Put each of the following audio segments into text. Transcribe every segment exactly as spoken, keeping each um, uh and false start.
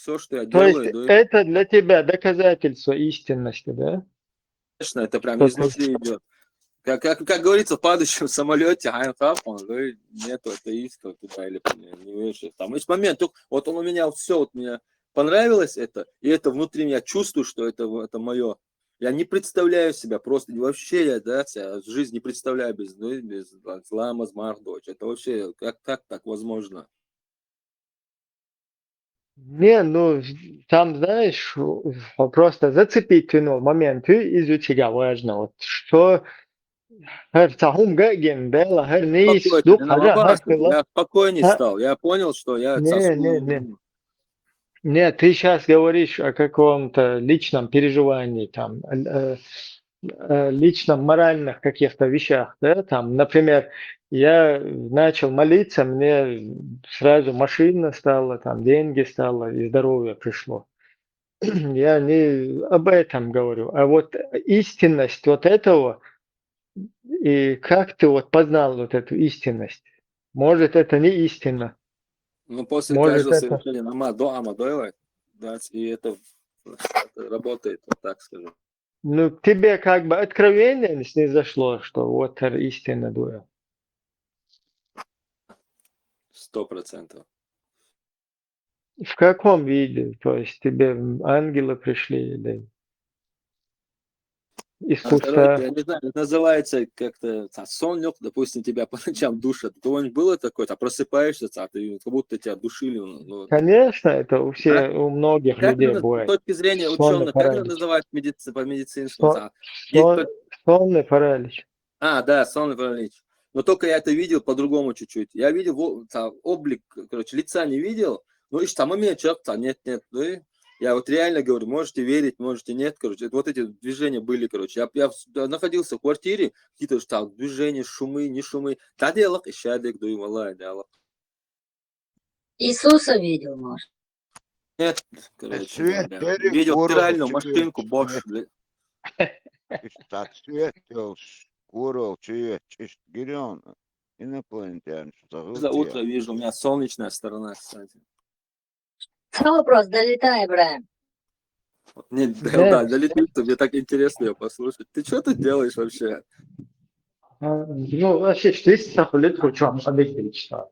то, что я То есть делаю, да, это для тебя доказательство истинности, да? Конечно, это прям Что изнутри идет. Как, как, как говорится, в падающем самолете, нету атеиста туда или не веришь. Там есть момент, только вот он у меня все, вот мне понравилось это, и это внутри меня чувствую, что это, это мое. Я не представляю себя просто, вообще я, да, себя, жизнь не представляю без, ну, без Ислама, Змардович. Это вообще, как, как так возможно? Не, ну, там, знаешь, просто зацепить, ну, момент, и изучить важно. Вот что, хӀара ца хӀума гагин, бела, хӀара нийса Спокойно, ду не хьажа, намагӀа, хӀара хила. я спокойнее А? стал. Я понял, что я Не, не, не. Не, ты сейчас говоришь о каком-то личном переживании, там, э, э, личном моральных каких-то вещах, да, там, например, я начал молиться, мне сразу машина стала, там, деньги стало, и здоровье пришло. Я не об этом говорю, а вот истинность вот этого, и как ты вот познал вот эту истинность? Может, это не истина. Ну, после Может, каждого это совершения намаз, дуа ма делай, да, и это, это работает, вот так скажем. Ну, тебе как бы откровение снизошло, что вот это истина дуа. Сто процентов. В каком виде? То есть тебе ангелы пришли или из А второе, куста? я не знаю, это называется как-то, а, сон лёг, допустим, тебя по ночам душат. У кого-нибудь было такое? А просыпаешься, а ты как будто тебя душили. Ну, ну, Конечно, это у всех, как, у многих как людей это, с бывает. точки зрения Сонный ученых, как это паралич. Называют медици- по медицинскому? Со- А, есть Со- как- Сонный паралич. А, да, сонный паралич. Но только я это видел по-другому чуть-чуть. Я видел во- та, облик, короче, лица не видел. Ну, ишта момент человек, та, нет, нет. Ну, и я вот реально говорю, можете верить, можете нет, короче. Это вот эти движения были, короче. Я, я в- да, находился в квартире, какие-то там движения, шумы, не шумы. Та дело, и щадик, да и валай, да, Аллах. Иисуса видел, может. Нет, короче, Свет, да. Эрик, Видел Куров, стиральную тебе машинку Bosch, свет. Бля. Ишта свет, Куров, свет, чист гирён. Инопланетян, что За утро вижу, у меня солнечная сторона, кстати. Что вопрос? Долетай, Ибрагим. Не, Да. да, долетит, мне так интересно её послушать. Ты что тут делаешь вообще? А, Ну, вообще, что есть сахулит, хочу вам объяснить, что.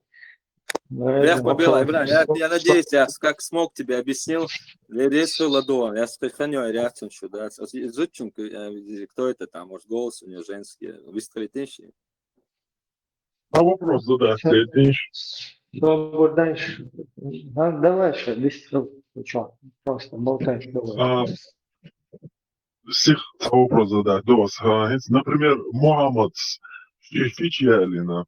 Я побила, Ибрагим, я, я надеюсь, я как смог тебе объяснил. Рейс ладуан, я сохраню реакцию сюда. Изучим, кто это там, может, голос у нее женский. Выстроить ищи. А вопрос задать, Всё. следующий. Что вот дальше? А, давай, что, быстро, ну чё, просто болтаешь, давай. А, сих а вопрос задать, дос. А, например, Мухаммад ши- шичьялина.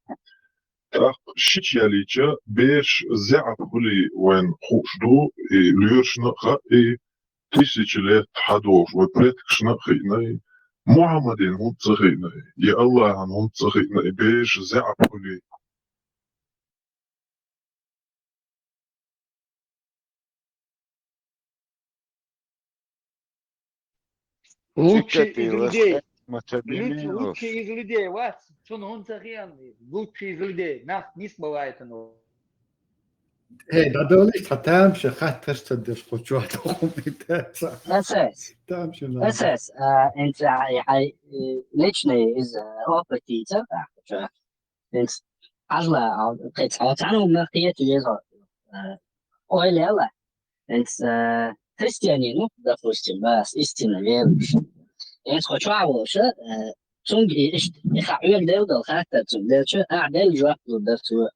Так, шичьялича берш зяп хули вен хуш ду, и лёршна ха, и тысячи лет хадош, вай предкшна хинай. Мухаммадин хунца хинай, и Аллахин хунца хинай, берш зяп хули. Лучший Чикати из лас- людей. Мацабини Лучший, лас. Лучший из людей. Вас, цун хунца хинай. Лучший из людей. Нас не смывает оно. Эй, да долиш, а там же хатташ цадеш, хочу а то хумита. Эсэс. Там же надо. Эсэс. А, инца, ай, ай, э, личный из, э, опыта, да, что. Инц, ажла, а, кец, а, цану махтиет езо. Э, ой, лела. Инц, э, христианин, ну, допустим, бас, истинно верующий. Инц, хочу а воши, э, цунг и ишт, и ха, уйр дел дал, хаттар цунг дел, чё, а, дел жуак дал, дал, чё.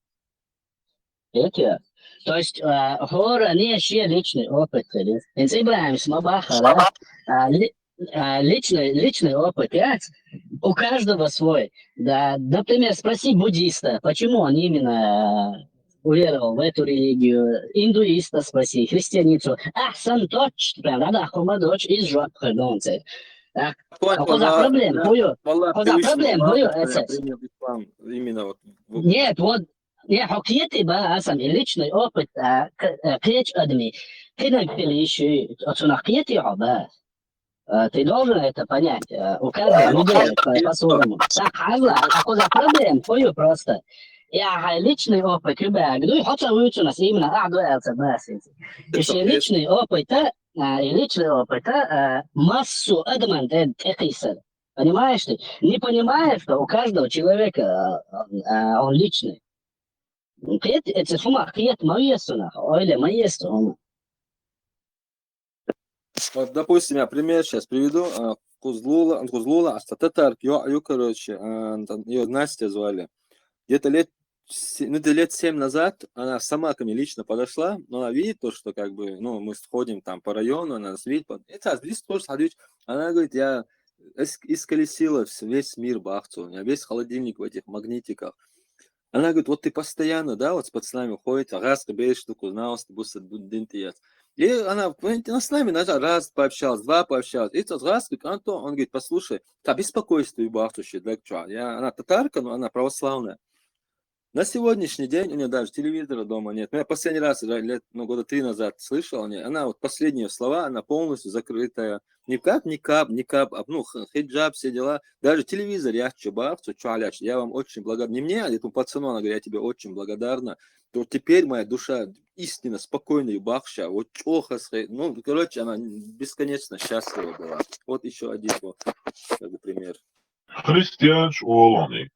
Эти. То есть, а, хора не ещё личный опыт, или? Инц Ибрагим сма бахара, а, ли- а, личный, личный опыт, я, у каждого свой. Да, например, спроси буддиста, почему он именно уверовал в эту религию, индуиста спроси, христианицу. А, сам точно, прям, да, да, хумадоч из жопы, да, он цель. Так, а куда проблем, хую? Куда проблем, хую, это? Именно вот. Нет, вот, не, хокети ба, а сам и личный опыт, а, к-, э, кеч адми. Ты на пилиши, отсюда кети оба. Э, ты должен это понять. Э, у каждого людей по- по-своему. Так, хазла, а куда проблем, хую просто. Я хьай личный опыт ю бага. Ну, хьо ца вуьйцу нас именно а дуьлца басица. И шен личный опыт, а, и личный опыт, а, массу адаман де текисар. Понимаешь ты? Не понимаешь, что у каждого человека, а, а, он личный. Кхет, это хӀума кхет ма весу нах, ойле ма есту хӀума. Вот, допустим, я пример сейчас приведу. А, Кузлула, Кузлула, а татарка, ё, ё, короче, а, там, её Настя звали. Где-то лет, се- ну, где-то лет семь назад она сама ко мне лично подошла, но она видит то, что как бы, ну, мы ходим там по району, она нас видит, по- это здесь тоже смотрите, она говорит, я ис- исколесила вс- весь мир бахцу, у меня весь холодильник в этих магнитиках. Она говорит, вот ты постоянно, да, вот с пацанами ходите, а раз ты берешь штуку, знал, что будет дин тиец. И она, понимаете, она с нами, знаешь, раз пообщалась, два пообщалась. И тот раз, говорит, Антон, он говорит, послушай, да беспокойство и бахтуши, да, чё, я, она татарка, но она православная. На сегодняшний день у нее даже телевизора дома нет. Ну, я последний раз ра- лет, ну, года три назад слышал о ней. Она вот последние слова, она полностью закрытая. Не как никаб, никаб, а, ну, х- хиджаб, все дела. Даже телевизор я чебах, что чё, Аляш, я вам очень благодарна. Не мне, а этому пацану, она говорит, я тебе очень благодарна. То теперь моя душа истинно спокойная и бахша. Вот чё хас хе- Ну, короче, она бесконечно счастлива была. Вот еще один вот, как бы, пример. Христианш олони.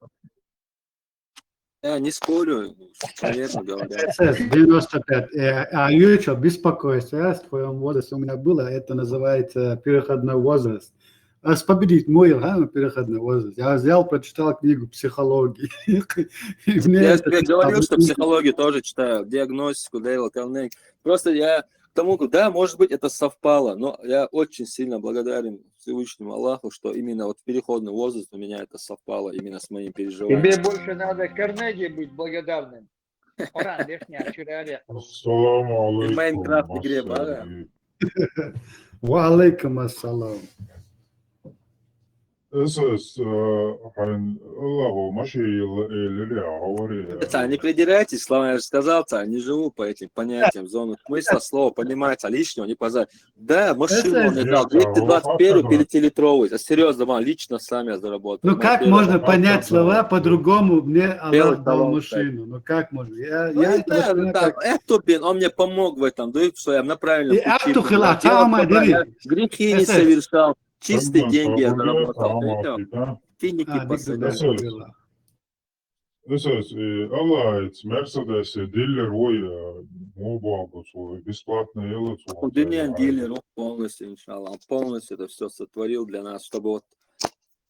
Я не спорю, наверное, говорят. С С девяносто пять. Э, А Юрьевич, беспокойство, а, в твоем возрасте у меня было, это называется переходной возраст. Освободить мой, а, переходный возраст. Я взял, прочитал книгу психологии. И мне Я это тебе говорил, что освободить. Психологию тоже читаю, диагностику Дейла Карнеги. Просто я к тому, да, может быть, это совпало, но я очень сильно благодарен Всевышнему Аллаху, что именно вот в переходный возраст у меня это совпало именно с моим Тебе переживанием. Больше надо Карнеги быть благодарным. Оран, верхняя, чуряли. Ассаламу И алейкум. Майнкрафт игре, бага. Ва алейкум ассалам. С С, э, хайн, Аллаху, маши ил- ил- ил- говори. Это, не придирайтесь к словам, я же сказал, то не живу по этим понятиям, зону смысла слова понимается, а лишнего не поза. Да, машину он мне дал, двести двадцать первый пятилитровый, а серьезно, вам лично сами я заработал. Ну как можно понять слова по-другому? Мне Аллах дал машину. Ну как можно? Я, я это машина как... Эту, блин, он мне помог в этом, да, что я на правильном И пути. Ахту хила, Тама, Грехи не совершал. Чистые деньги я заработал. Видите? Финики А, посадил. Дикдугай, Дикдугай. С С, э, Аллах, Мерседес, дилер, ой, э, мобагус, ой, бесплатный елец. Дунен дилер, он полностью, иншаллах, он полностью это все сотворил для нас, чтобы вот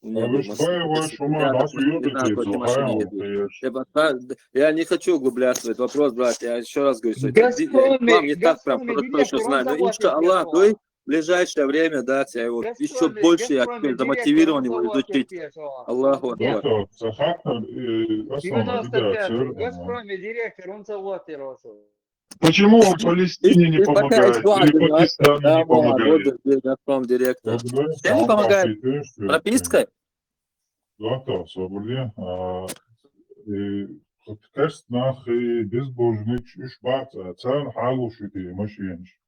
у меня А был вы ж машина. понимаешь, Если у меня рядом нас не знаю, какой ты машине едешь. уедете, Я бы отправ- Я не хочу углубляться в этот вопрос, брат. Я еще раз говорю, что это ди- я Газпроме, вам не так прям Газпроме хорошо директор, еще он знаю, но заплатит иншаллах, первого. в ближайшее время, да, я его Газпроме, еще больше я Газпроме теперь замотивирован директор, его он заплатит изучить. первого. Аллаху Где? Акбар. Доктор, Сахатов, э, основном, девяносто пятый, ребят, Газпроме директор, он заплатит первого. Почему он Палестине не И- и пока помогает? ещё Или один, Пакистану да, не помогает? вот, Газпром директор. Когда Всем не помогает. Пакистан, Прописка? Доктор, собрали. А, и вот кастнах и безбожный чушбат, а цан халу шути машинш.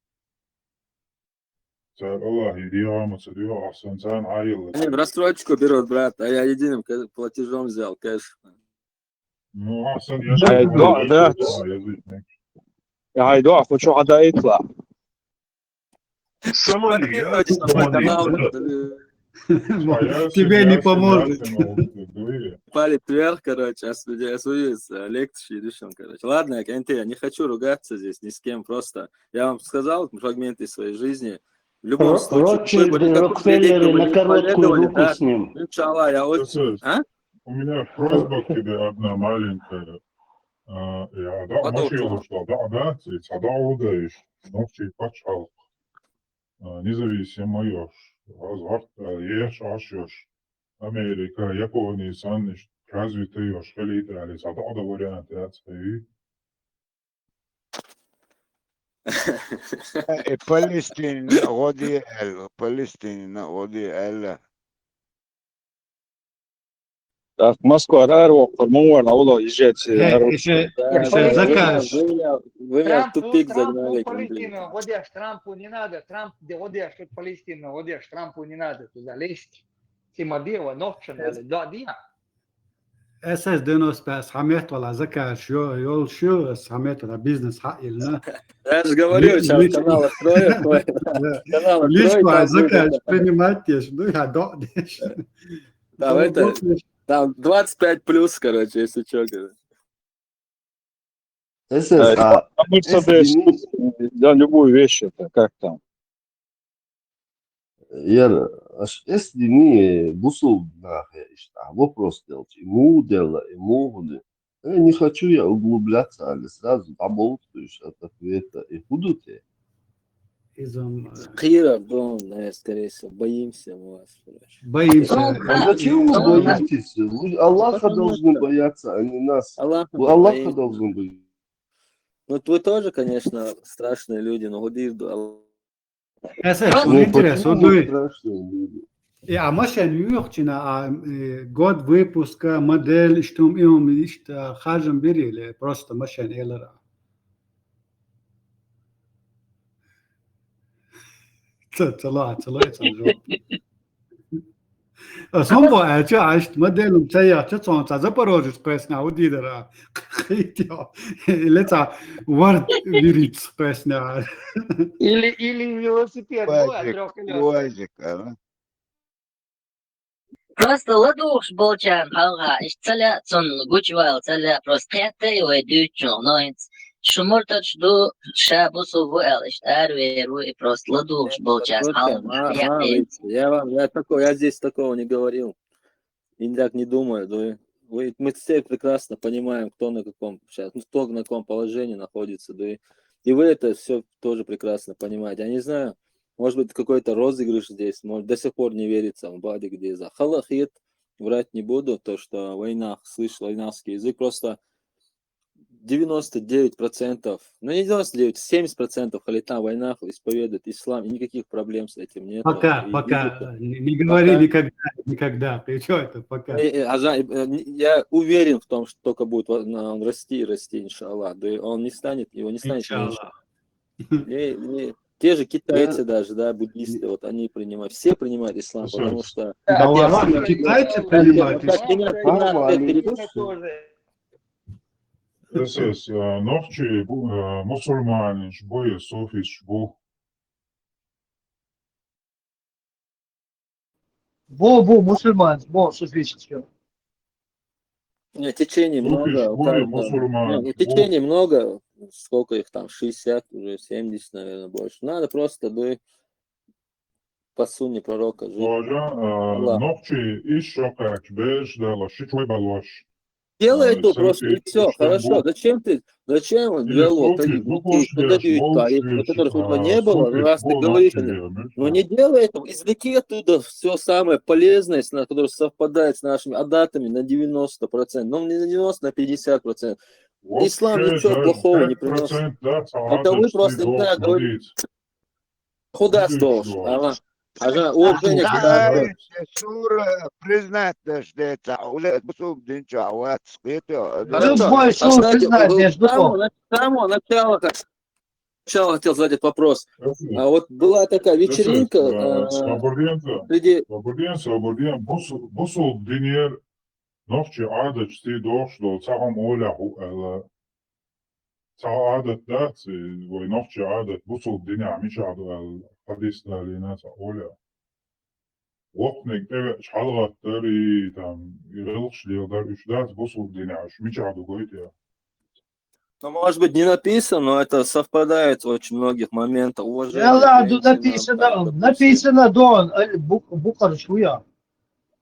Цар Аллах, и диама царио, а сан цан аил. Они в рассрочку берут, брат, а я единым ка- платежом взял, кэш. Ну, а сан Ай, да, да. язычник. Ай, да, хочу отдать ла. Сомали, Точно, мой канал, э, Тебе не поможет. Палец вверх, короче, а с- я свою с- э, лекцию решим, короче. Ладно, я, я не хочу ругаться здесь ни с кем, просто я вам сказал фрагменты своей жизни. В любом Ро- случае, Ротшильды, какой бы, какой бы Рокфеллеры директор на вы не короткую проповедовали, руку да, с ним. иншаллах, я очень... А? У меня просьба к тебе одна маленькая. А, я, да, Пожалуйста. Машилу, что, да, да, ци цада удаиш, нохчи пачхал. А, независимо ёш, разварт, а, еш, аш ёш. Америка, Япония, санниш, развитый ёш, халит, али цада уда вариант, я ци. Э, Палестина, годи эл, Палестина, годи эл. Так, Москва, аэропорт, муар, на уло, езжайте. Э, Ещё, ещё заказ. Вы меня, вы меня в Трамп, тупик Трамп, загнали, ну, Палестину, вот я ж Трампу не надо, Трамп, где, вот я ж тут Палестину, вот я ж Трампу не надо туда лезть. Тима Бева, Нокшина, да, да. Эс эс девяносто пять схьаметтавала заказ йо-, йолуш ю, схьаметтавала бизнес хьаъ йилна. Я же говорю, сейчас канал открою, твой. Да. Канал Лишь открою, твой там заказ будет. принимать деш, ну, я док деш. Там это, там двадцать пять плюс, короче, если что, говорю. Эс эс, а, Потому что эс дини, да, любую вещь это, как там. яра, аш эс дини бусулба нахе иштта вопрос делчи, му дела, и му худи. Э, не хочу я углубляться, али сразу дӀаболхуьйтуш от ответа и худуте. Изам, Кхера, бон, наверное, скорее всего, боимся мы вас, короче. боимся. А зачем вы боитесь? Вы Аллаха должны бояться, а не нас. Аллаха Вы Аллаха боимся. Должны бояться. Ну, вот вы тоже, конечно, страшные люди, но худир ду Аллах. Эс эс, Ну, интересно, почему мы дуй. Страшные люди? И а машен юхчина, а э, год выпуска, модель, иштум, иум, ишта, хажам бирили, просто машен элара. Ца-, цала, цала, цала жо. А сомбо, а чё, а ишта модель ум цая, чё цон ца Запорожец квесна, удидара. Хитё. Или ца вард вириц квесна. Или, или велосипед, ну, а Уазик, трёхколёсный. Уазик, а? Просто ладугӀуш болчарна хьалха, иштта ца лаьа цунна гучувала, ца лаьа, просто кхетта и вай дуьйцучух, но хӀинца шу муртаташ ду, ша бусулба ву аьлла, иштта аравер ву, и просто ладугӀуш болчарна Просто хьалха. ма-, Я мало хӀинца. ли, я вам, я такого, я здесь такого не говорил. И так не думаю, да. Вы, мы все прекрасно понимаем, кто на каком сейчас, ну, кто на каком положении находится, да. И вы это все тоже прекрасно понимаете. Я не знаю, может быть, какой-то розыгрыш здесь, может, до сих пор не верится, в Баде где за. Халахит, врать не буду, то, что война, слышал войнахский язык, просто девяносто девять процентов, ну не девяносто девять, семьдесят процентов халитан войнах исповедует ислам, и никаких проблем с этим нет. Пока, И пока. видите, Не, не говори пока. Никогда, никогда. Ты чё это, пока? Э, э, Аза, э, э, не- я уверен в том, что только будет во- на- он расти и расти, иншаллах. Да и он не станет, его не станет меньше. Иншаллах. И- и те же китайцы даже, да, буддисты, вот они принимают, все принимают ислам, потому что Да хотя ладно, бы- китайцы хотя бы принимают как ислам. меня тринадцать лет перепутал. Эс эс, э, нохчий бу, э, мусульманаш бу, я суфиш бу. Бу, бу, мусульман, бу, суфиш. Нет, течений Суфиш много, у бу, каждого. мусульман Нет, ну, бу. Течений много, сколько их там, шестьдесят, уже семьдесят, наверное, больше. Надо просто бы по сунне пророка жить. Тоже, э, Аллах. Нохчий иш шокач беш дала, ши чой балош. Делай А, эту просто, и всё-таки все, всё хорошо. бу- Зачем ты, зачем он Или делал суфиш, таких бу людей, когда слушаешь, ты их бу таишь, слушаешь, которых у тебя а, не было, суфиш раз ты бу говоришь, нохчий они- вернешь, ну не да. делай этого, извлеки оттуда все самое полезное, с- на- которое совпадает с нашими адатами на девяносто процентов, ну не на девяносто, на пятьдесят процентов. Ислам Вообще, ничего даже плохого не пять принёс. процентов, да, Это вы сагадаш просто, ты не знаю, должен говорите, быть. Худа Видишь, столш, вот. ага. Ага, уважение к Да, старшим. э, сура признать даш деца, уле бусул динчу ават скрытый. Хорошо. Любой А, суд кстати, признать вот даш с самого, духов. на- с самого начала, как- сначала хотел задать этот вопрос. А вот была такая вечеринка, Э, э, Сабурдинца, среди Сабурдин, Сабурдин, бусул, бусул динер, нохчий адат си дохш дол, цагам оля ху эла. Ца адат дац, вай нохчий адат, бусул диня мича ду ал хадис далина ца оля. Вокниг эве чалгат дари, там, гылхш лил дар, уч дац бусул диня, уч мича ду гойт я. Ну, может быть, не написано, но это совпадает в очень многих моментах. Уважение Ялла, к ду женщинам, написано, там, допустим. Написано, дон, э, бук-, букар шуя.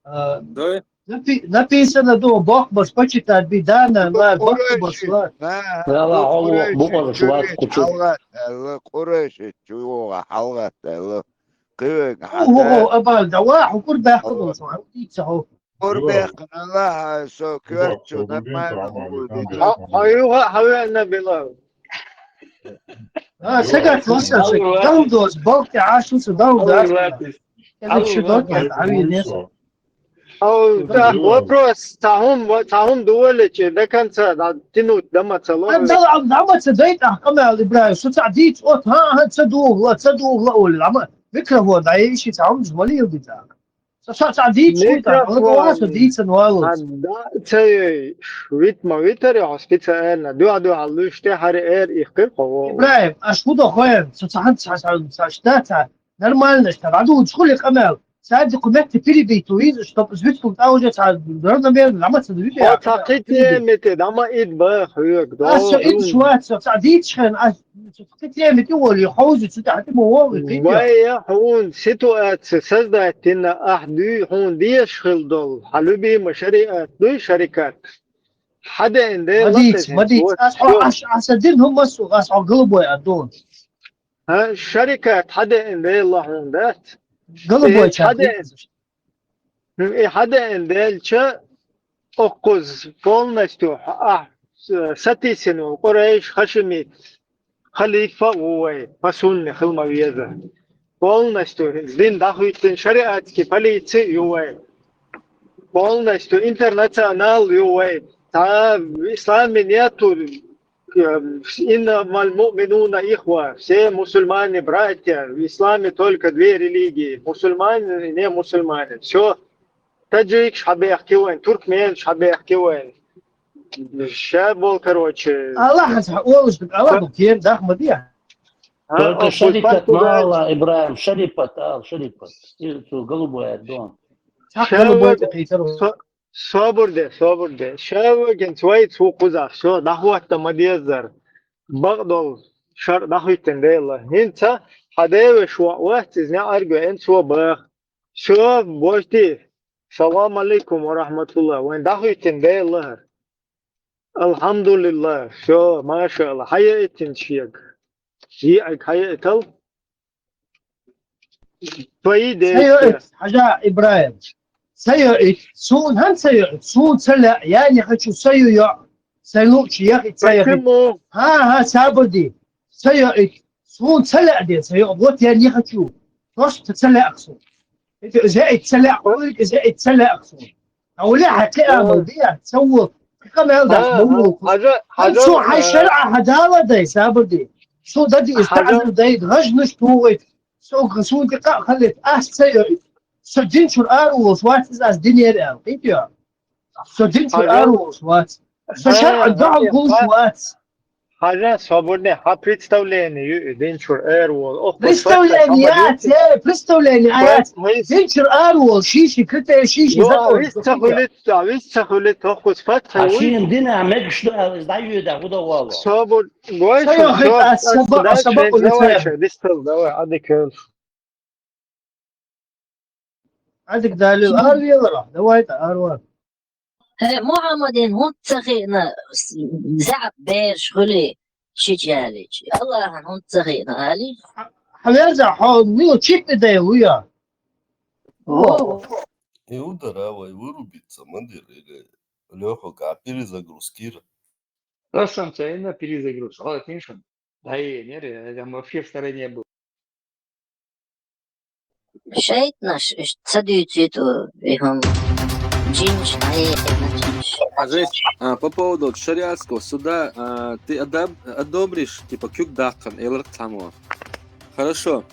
Э, Да? напи-, Написано, дон, бахбаш почитать би, да, на, на, бахбаш, Курайши, ла. да, Ялла, бу алло, Курайши букар шуа, чури кучу. халгат эла, Курайши чуга халгат эла. Кывен О, о, о, абал, да, ва, хукур бахбаш, ва, ицахо. Курбехнала, со квачу, нормально. Аюга хавена била. А, сагат лоса, далдос, балки ашу со, далдос. Элик шидок, авинес. А, да, вопрос, тахум, тахум дуэлечи, до конца, да, тянуть, да, мацало. Дала, дала, дала, дала, Камал Ибраев, шо ца дийц, от, ха, ха, ца дугла, ца дугла, оли, ама, микрофон, да, иши ца, ам, звали, бита. Со цхьа дийцаш вуй тӀаккха, микрофон. Ала со дийцан валлалц. Хьан да ца йой, вит ма витаре хьо специально. Дуьхьа-дуьхьа луьйш тӀе хьари эр их кхир хьо во. ИбрахӀим, аш хӀу до хойн, со цхьа хьан цхьа, цхьа, цхьа, цхьа, цхьа, нормально, что, раду, чхули къамел. Сади кху метте перебить ву, из, чтоб звук тӀа уже цхьа равномерно, рамаца звук. Хьо цхьа кхитӀеме тӀе, дама ид бах, хьоьг, а, со ид швац, со цхьа дийцаш хен, а, Цу кхы теме тӀе волий, хьовзи, цу тӀехь тӀе ма вогӀий, кхин тӀе. Вай, я хьуна ситуация создать дина, ахь дуй, хьуна дезаш хила долу, хьан любимый шариат дуй, шарикат. Хьадеана Дела. Ма дийца, ма дийца. Ас хьо, ас, ас а дина хӀума ма су, ас хьо голубой а ду. Хьан шарикат хьадеана Дела хьуна дац? Голубой. Э, ча хьадеана. И хьадеана делча, оккхуза полностью ахь сатийсина ву, Къурайш, хашими, халифа а ву вай, по сунне хила ма веза. Полностью дин дӀахӀуьттина, шариатский полици а ю вай. Полностью интернационал ю вай. Цхьа исламе нету, э, иннамал муъминуна ихва. Все мусульмане братья. В исламе только две религии. Мусульмане и не мусульмане. Всё. Таджикаш хьабехке вайн, туркменаш хьабехке вайн. Ша бол, короче. Аллахьас хьан олуш даг, Аллах ду кер, дах ма диа. А, только а, шарикат ма ала, ИбрахӀим, шарипат ала, шарипат. И цу голубой а дон. Цхьа голубой а кхийсар. Со-, собур де, собур де. Ша веган цвай цу кхузахь, со дӀахӀотта ма дезар. Бакъдолу шар дӀахӀуьттина Дела. ХӀинца хьан деваш вац, иза неӀарга веана цо баха. Всё, божди. Салам алейкум ва рахматуллах. Вайн дӀахӀуьттина Дела лахара. Алхьамдулиллах. Всё, машаАллах. Хьан яийтина шега? Йиъаг хьан яийтал? Твои действия. Ца йоуьйту, хьажа, ИбрахӀим. Ца йоуьйту. Суна хӀан ца йоуьйту? Суна ца лаьа, я не хочу, ца ю йоӀ. Сайн луъчу яхи ца яхи. Почему? ХӀан, хӀан, сабур де. Ца йоуьйту. Суна ца лаьа де, ца йоӀ. Вот я не хочу. Просто ца лаьа суна. ХӀета из яийта ца лаьа, хьуьлга из яийта ца лаьа суна. Хьан вули хьан кхиамал де, ца ву. Кхин къамел дац, ма ву. Хьажа, хьажа, цо хьайн шарӀа хьан дала дай, сабур де. Цо дади из таӀзар дай, гӀажнаш тухуьйту. Цо суна тӀе къа а хилийта, ас ца йоуьйту. Со дин чуьра ара волуш вац иза, ас динера аьлла. Кхин тӀе. Со дин чуьра ара волуш вац. Со шарӀан дуьхьал гулуш вац. Хьажа, собурне, хьан представление ю и дин чуьра ара волу? Ох, представление яц, э, представление яц. Дин чуьра ара волу, шиши критерий, шиши закон. Вис ца хуьлуьйту, вис ца хуьлуьйту, охкус фатха. А шен дина мегаш ду, а дӀаюьйда, худа валла. Собур, гой, ца йохуьйту, ас саба, ас саба, давай, давай, адикел. Адик далил, ар велара, давай-та, ар вар. Хе, Мухьаммадин хӀунда ца хиъна, заьӀап бераш хуьлий шича ялича? Аллахьан хӀунда ца хиъна, али? Хьан верза, хьо мила чиппи дай вуя? О. И удара вай вырубиться, мандир, или Лёха, а перезагрузкира. Просто там ца ина перезагруз. Ала тиншан. Да и не, я там вообще в стороне был. Шайтанаш ца дуьйцуьйту и хӀума. Джинаш, а, э, э, джинаш. А здесь, а, по поводу вот шариатского суда, а, ты одоб-, одобришь, типа, куьг даккхарна, элар цхьаммо? Хорошо.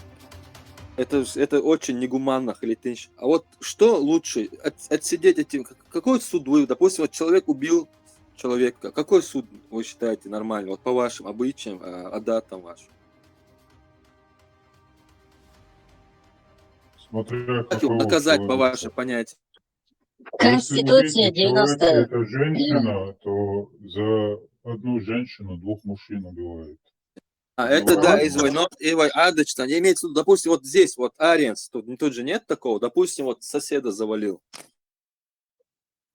Это, это очень негуманно, хилиттинча. А вот что лучше? От-, отсидеть этим, как-, какой суд вы, допустим, вот человек убил человека, какой суд вы считаете нормальным, вот по вашим обычаям, а, адатам вашим? Смотря как его наказать, человека, по вашим понятиям. Если убитый человек, девяносто, это женщина, то за одну женщину двух мужчин убивают. А, это да, извой, но, извой, адочно, не имеется в виду, допустим, вот здесь, вот Ариенс, тут, тут же нет такого, допустим, вот соседа завалил.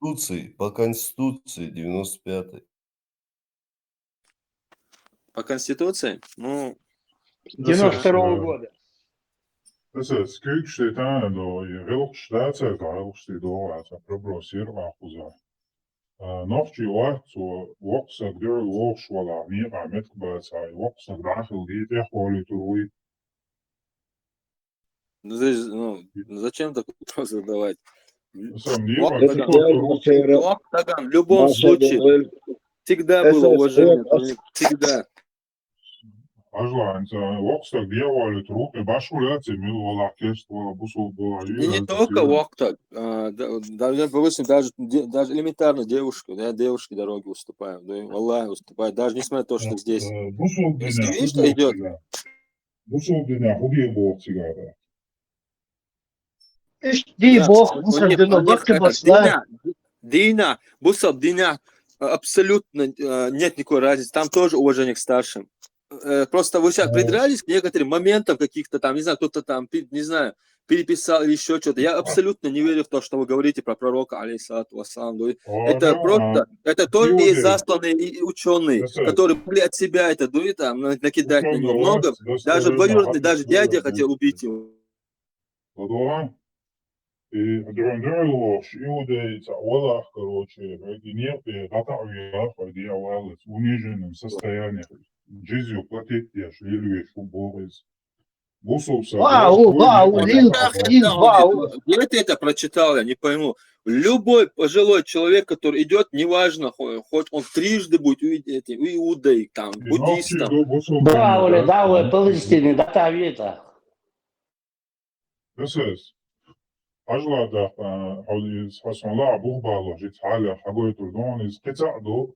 Конституции, по Конституции девяносто пятый. По Конституции? Ну, девяносто второго года. Таса, скуьйгаш тӀе таьӀна до, и гӀиллакхаш дац, гӀиллакхаш тӀе догӀу, аса проброс йира ван кхуза. А, нохчий вац цо, воккха саг дуьхьал вогӀуш валахь, некъахь меттиг бацахь, и воккха саг дӀахилла дийцӀех волуьйтур вуй. Ну, здесь, ну, зачем такой вопрос задавать? На самом деле, воккха саг, воккха саг, в любом случае, всегда было уважение, всегда. Ажланца, вокстаг дьяволит руки башулеци мил валах кест вала бусул була. И не только вокстаг, а, да, да, допустим, даже, де- даже элементарно девушка, да, девушки дороги уступают, да, Аллах уступает, даже несмотря на то, что здесь. Бусул Если видишь, что идет, Бусул дине худи бохсигада. Ишди бох, бусул дине бакки басла. Дина, бусул дине абсолютно э, нет никакой разницы. Там тоже уважение к старшим. Э, Просто вы сейчас придрались к некоторым моментам каких-то там, не знаю, кто-то там, пи- не знаю, переписал или еще что-то. Я абсолютно не верю в то, что вы говорите про пророка, алейхиссалату вассалам. Ну, Это просто, это то есть засланные и- и ученые, которые могли от себя это, ну и там на- накидать на него много. Даже двоюродный, даже дядя хотел убить его. Подумай. И дрондрой лош, иудейца, валах, короче, вроде нет, и гата уя, вроде авалец, в униженном состоянии. Жизнью платить я, лилвеш, уборез. Бусул Вау, вау, лил, лил, вау. Где ты это прочитал, я не пойму. Любой пожилой человек, который идет, неважно, хо- хоть он трижды будет иу- этим, иудей, там, буддистом. Вау, да, вау, Палестине, да, та вета. This is. Ажла да, а, хьол из хасан ла бух бало, жит халя, хагой тур дон, из кица ду.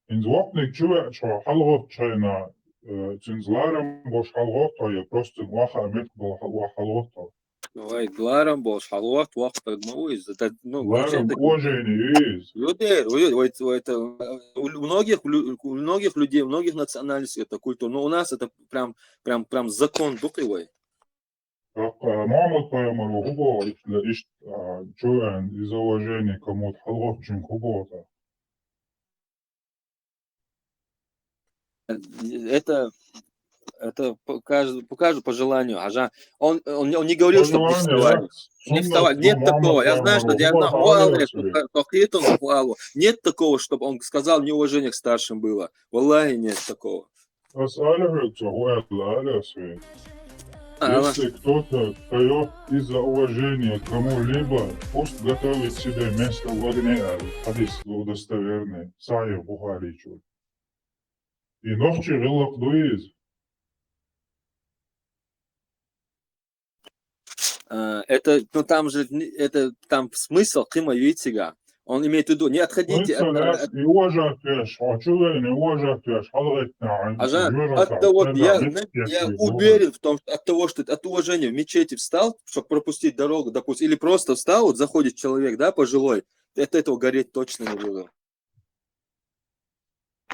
Инз вокник чува, чува, халгот чайна, э, цинз ларам бош халгот, я просто ваха мет бал ва халгот. Ой, ларам бош халгот, вах так, ну, из, это, ну, Ларам вообще-то- уважение из. Люди, ой, ой, ой, это, э, у лю- многих, лю- у многих людей, у многих национальностей это культура, но у нас это прям, прям, прям закон духовой. Как, э, Мухаммад Пайгамбар хубо, ишт, ишт, а, чува, из уважения кому-то халгот чин хубо. Это, это по каждому, по каждому, по желанию. Ажа, он, он, он не говорил, что не вставали. Не вставали. Нет такого. Я знаю, что я знаю. Нет такого, чтобы он сказал, неуважение к старшим было. Валлахи, нет такого. Если кто-то поет из-за уважения к кому-либо, пусть готовит себе место в огне, хадис достоверный, Сахих Бухари чур. И нохчи гыллак дуиз. Э, Это, ну там же, не- это там смысл кыма витига. Он имеет в виду, не отходите от, от- И уважать веш, а чего не уважать веш, халгетна, Ажа, от того, я, знаете, я уверен в том, что от того, что ты от уважения в мечети встал, чтобы пропустить дорогу, допустим, или просто встал, вот заходит человек, да, пожилой, ты от этого гореть точно не буду.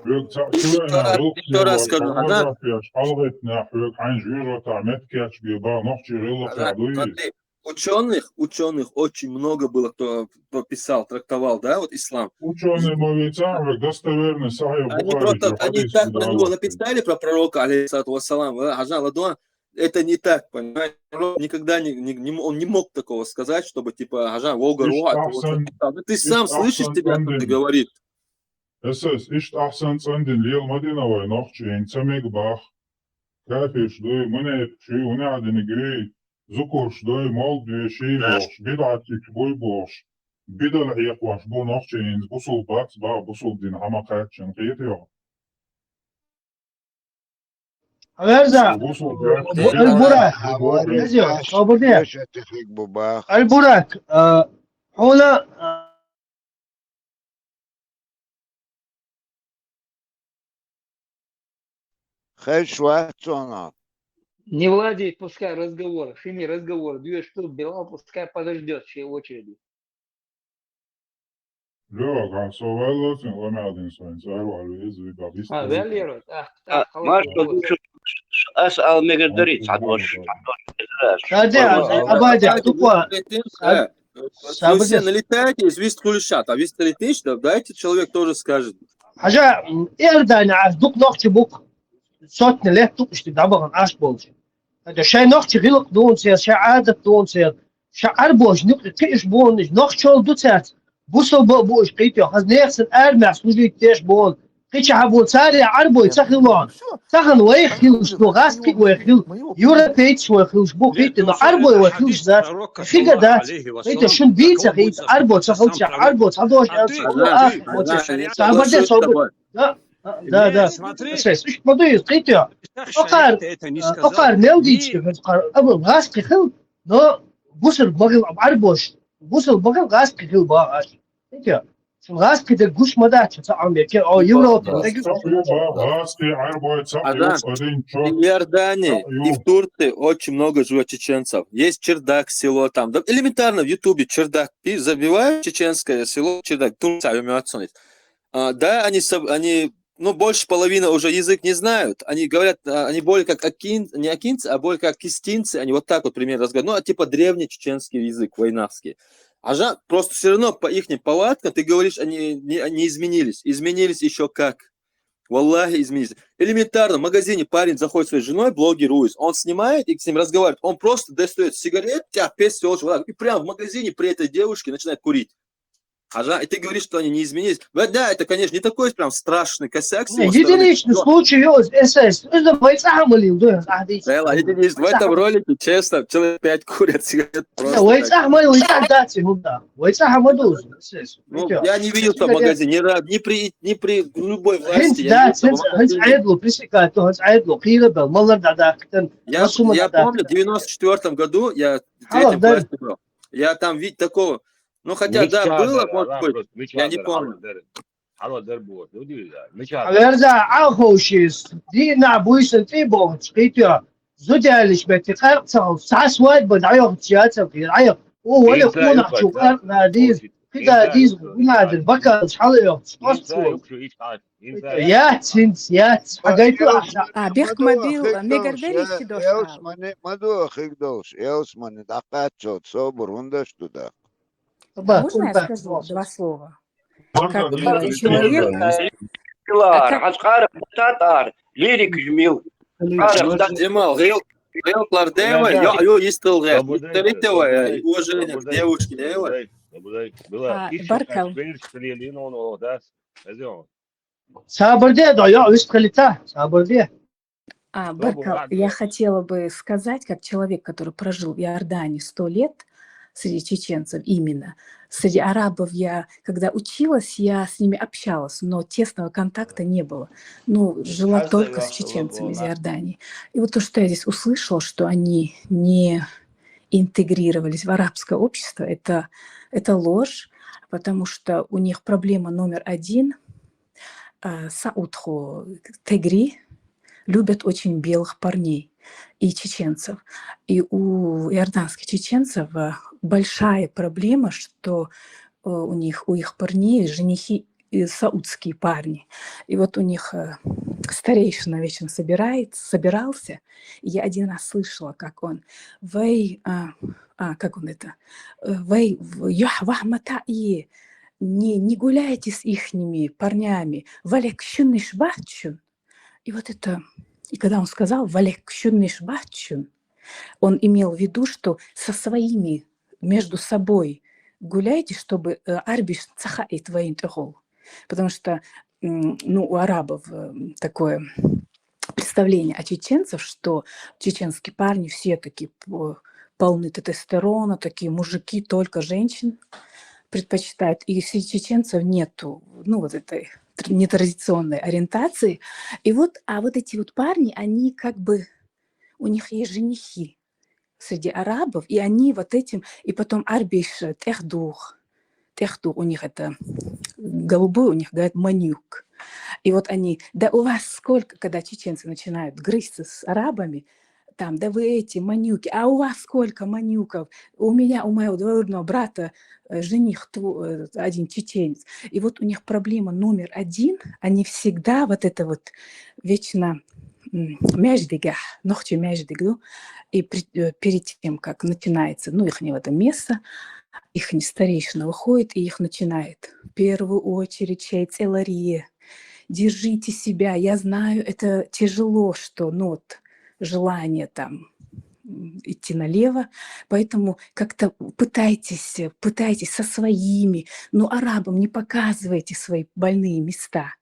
Еще раз, еще раз скажу, она- Халгетна, ханж вижу, там, меткач, биба, нохчи гыллак дуиз. Ученых, ученых очень много было, кто, кто писал, трактовал, да, вот ислам. Ученые мовица, достоверный Сахих Они Бухари, просто, они хадис так про Дауд. него написали, про пророка, алейхиссалату вассалам, э, Ажа Ладуан. Это не так, понимаешь? Пророк никогда не, не- не м- он не мог такого сказать, чтобы типа, Ажа, Вога, Ишт Руа, ты вот ахсан- написал. Ну, ты сам ишт слышишь ахсан тебя, что ты цандин. говоришь. Эсэс, ишт ахсан цандин лел мадина вай нохчи, ин цамег бах. Кафеш дуй, мунефик шуй, уна адини грей, зукурш дуй, мол дуй, ший бош, бидатик буй бош. Бидал хьекваш бу нохчи, ин бусул бац ба, бусул дин хама качин хит йо. Верза, Бусул Аль-Бура, Верза, собрде. Бубах. Аль-Бурак, э, хуна, э, Хешватсона. Не владеет, пускай разговор. Хими разговор. Две штук Билал, пускай подождет, чьей очереди. Лё, гансо валло, сен ламадин соин, цару алу из ви багис. А, Валерой. А, А, а, Маш, халат, ну, ш- ш- ас ал мегер дари, цад вош. Саде, Абаде, тупо. Э, Вы все налетаете, из вист хулишат, а вист летишь, да, дайте человек тоже скажет. Хажа, м, эрдани аш дук нохчи бук. Сотни лет дук ишти дабаган аш болчи. Хажа, шай нохчи гилк дун сер, шай адат дун сер, шай арбош нук киш бун, нохчол ду сер. Бусо бо бу иш кит йо, хаз нехсен армя служить теш бун. Кича хабун сари арбой цахилон. Цахан вай хилш ду, газ кит вай хил. Европейц вай хилш бу кит, но арбой вай хилш да. Хига да. Эта шун бийца хит, арбой цахил ча, арбой цахил ча, арбой цахил ча. Сабарде, сабарде. Да. А, да, да. Смотри, ишта ма дий из, кхетий. Акхар, акхар мел дийцача, акхар, абу гӀаз кхы хила, но бусалба ма хила, абу Ӏарбоша, бусалба ма хила, гӀаз кхы хила бах аз. Кхетий? Шун гӀаз кхы дерг гуш ма дац, цхьа Ӏомер, ке, о, Европа, да, дерг. ГӀаз кхы, Ӏарбой, цхьа Адам, юкъ, один чё, и в Иордании, и в Турции очень много живет чеченцев. Есть Чердак село там. Да, элементарно в Ютубе Чердак. И забиваю чеченское село Чердак. Турция, а, да, они, соб- они, ну, больше половины уже язык не знают. Они говорят, а, они более как акин, не акинцы, а более как кистинцы. Они вот так вот примерно разговаривают. Ну, а типа древний чеченский язык, вайнахский. А жа- просто все равно по ихним повадкам ты говоришь, они не, они изменились. Изменились еще как. Валлахи, изменились. Элементарно, в магазине парень заходит со своей женой, блогер Уиз. Он снимает и с ним разговаривает. Он просто достает сигарет, тя, пес, всё, вот так. И прям в магазине при этой девушке начинает курить. А жа- и ты говоришь, что они не изменились. Да, да, это, конечно, не такой прям страшный косяк с его стороны. Единичный случай, ёз, эсэс. Оьзда вай цӀагӀа ма лийла, да, аз дийцача. Вай цӀагӀа ма лийла. В этом ролике, честно, человек пять курят сигарет просто так. Вай цӀагӀа ма лийла, цӀагӀа дац, хӀана? Вай цӀагӀа ма дувза, эсэс. Ну, я не видел там в магазине ни разу, ни при, ни при любой власти. ХӀинца дац, хӀинца Ӏедало, пресекать ду, хӀинца Ӏедало, кхийра бел, малар дӀадаккха, я, я помню, в девяносто четвёртом году я в третьем классе был. Я там вид- такого, ну, хотя, да, было, может быть, я не помню. Хьалал дар бу, ну, дивиза, мичара. Хьаверза, Ӏа ховшиз, дийнахьа буйсан цӀий бохуш, кхетий, зуда яллаш метте къаркъа ца хилча, цхьа свадьба дӀайохуш яцар, дӀайо-, о, вале, къонахчо къаркъа надийз, кхида дийз, гуна дир, бакалаш хьала йохуш, къост цо. Яц, хӀинца, яц, хьагайту ахьа. А, бехк ма бил, мегар дерриш ши дош. Эвс мане, ма ду, хиг долуш, эвс мане, дӀакхаччалц собар хӀунда аш ду даккха? Можно я скажу два слова? Как, э, человек, Лар, хьажкъара, татар, лирик жмил. Джамал, гӀел-, гӀелкъ лар девай, йо, йо, йистал гӀел. Дарите вай, уважение к девушке, девай. А, баркал. Сабар де, да, йо, вистхалита, сабар де. А, баркал, я хотела бы сказать, как человек, который прожил в Иордании сто лет, среди чеченцев именно, среди арабов я, когда училась, я с ними общалась, но тесного контакта не было. Ну, жила только с чеченцами из Иордании. И вот то, что я здесь услышала, что они не интегрировались в арабское общество, это, это ложь, потому что у них проблема номер один, а, саудхо тегри любят очень белых парней и чеченцев. И у иорданских чеченцев, а, большая проблема, что, э, у них, у их парней женихи, э, саудские парни. И вот у них, э, старейшина вечно собирает, собирался. И я один раз слышала, как он: «Вай, а, а, как он это? Э, вай, в-, йох, вахмата и не, не гуляйте с ихними парнями. Валек шуниш бахчун». И вот это, и когда он сказал: «Валек шуниш бахчун», он имел в виду, что со своими, между собой гуляйте, чтобы, э, арбиш ца хаийта вайн тӀехула. Потому что, м, ну, у арабов, э, такое представление о чеченцев, что чеченские парни все такие п-, полны тестостерона, такие мужики, только женщин предпочитают. И среди чеченцев нету, ну, вот этой тр-, нетрадиционной ориентации. И вот, а вот эти вот парни, они как бы, у них есть женихи среди арабов, и они вот этим, и потом арбиш тӀехдух, тӀехдух у них это, голубой у них, говорят, манюк. И вот они: «Да у вас сколько», когда чеченцы начинают грызться с арабами, там: «Да вы эти манюки, а у вас сколько манюков? У меня, у моего двоюродного брата, э, жених тво-, э, один чеченец». И вот у них проблема номер один, они всегда вот это вот вечно, м, маьждигехь, нохчий маьждиг ду, и при-, э, перед тем, как начинается, ну, их не в это место, их старейшина выходит и их начинает: «В первую очередь, шай цӀеларе, держите себя. Я знаю, это тяжело, что, ну, вот, желание там, м, идти налево, поэтому как-то пытайтесь, пытайтесь со своими, но арабам не показывайте свои больные места».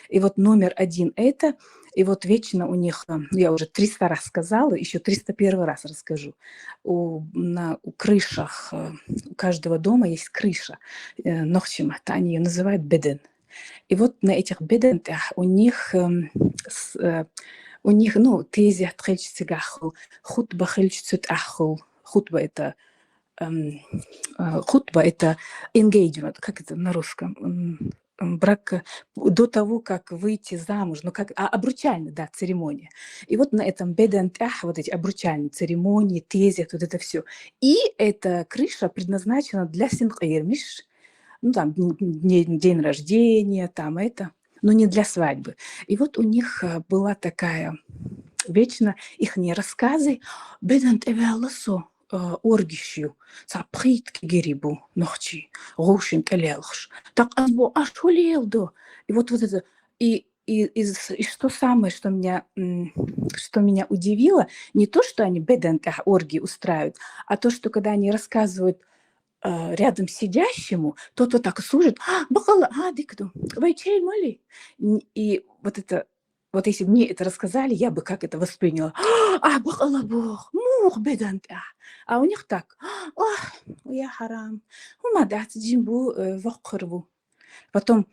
И вот номер один это, и вот вечно у них, э, я уже триста раз сказала, ещё триста первый раз расскажу. У, на, у крышах, э, у каждого дома есть крыша. Э, нохчий маттахь они её называют беден. И вот на этих бедан тӀехь у них, эм, с-, э, у них, ну, тезет хилча цигахь хуьлу, хутба хилча цу тӀехь хуьлу. Хутба это, эм, э, хутба это engagement, как это на русском? М, м, брак, э, до того, как выйти замуж, ну, как, а, обручальная, да, церемония. И вот на этом бедан тӀехь вот эти обручальные церемонии, тезет, вот это все. И эта крыша предназначена для синкъермиш, ну, там, дн-, дне-, день рождения, там это, но не для свадьбы. И вот у них, э, была такая вечно ихние рассказы, бедан тӀе ваьлла со, э, оргиш ю, цхьа пхийтта кегийрхой бу нохчий, гӀовшина тӀе лелхаш. ТӀаккха ас боху, аш хӀун леладо? И вот, вот это, и, и, и с-, и что самое, что меня, м, что меня удивило, не то, что они бедан тӀехь оргии устраивают, а то, что когда они рассказывают, э, рядом сидящему, тот вот так и слушает: «А, бакъалла, а, дика ду, вай чай мали?» Н-, и вот это, вот если бы мне это рассказали, я бы как это восприняла? «А, бакъалла боху, муха бедан тӀехь?» А у них так: «Ох, я хьарам, хӀума дац, жим бу, э, воккхур ву». Потом,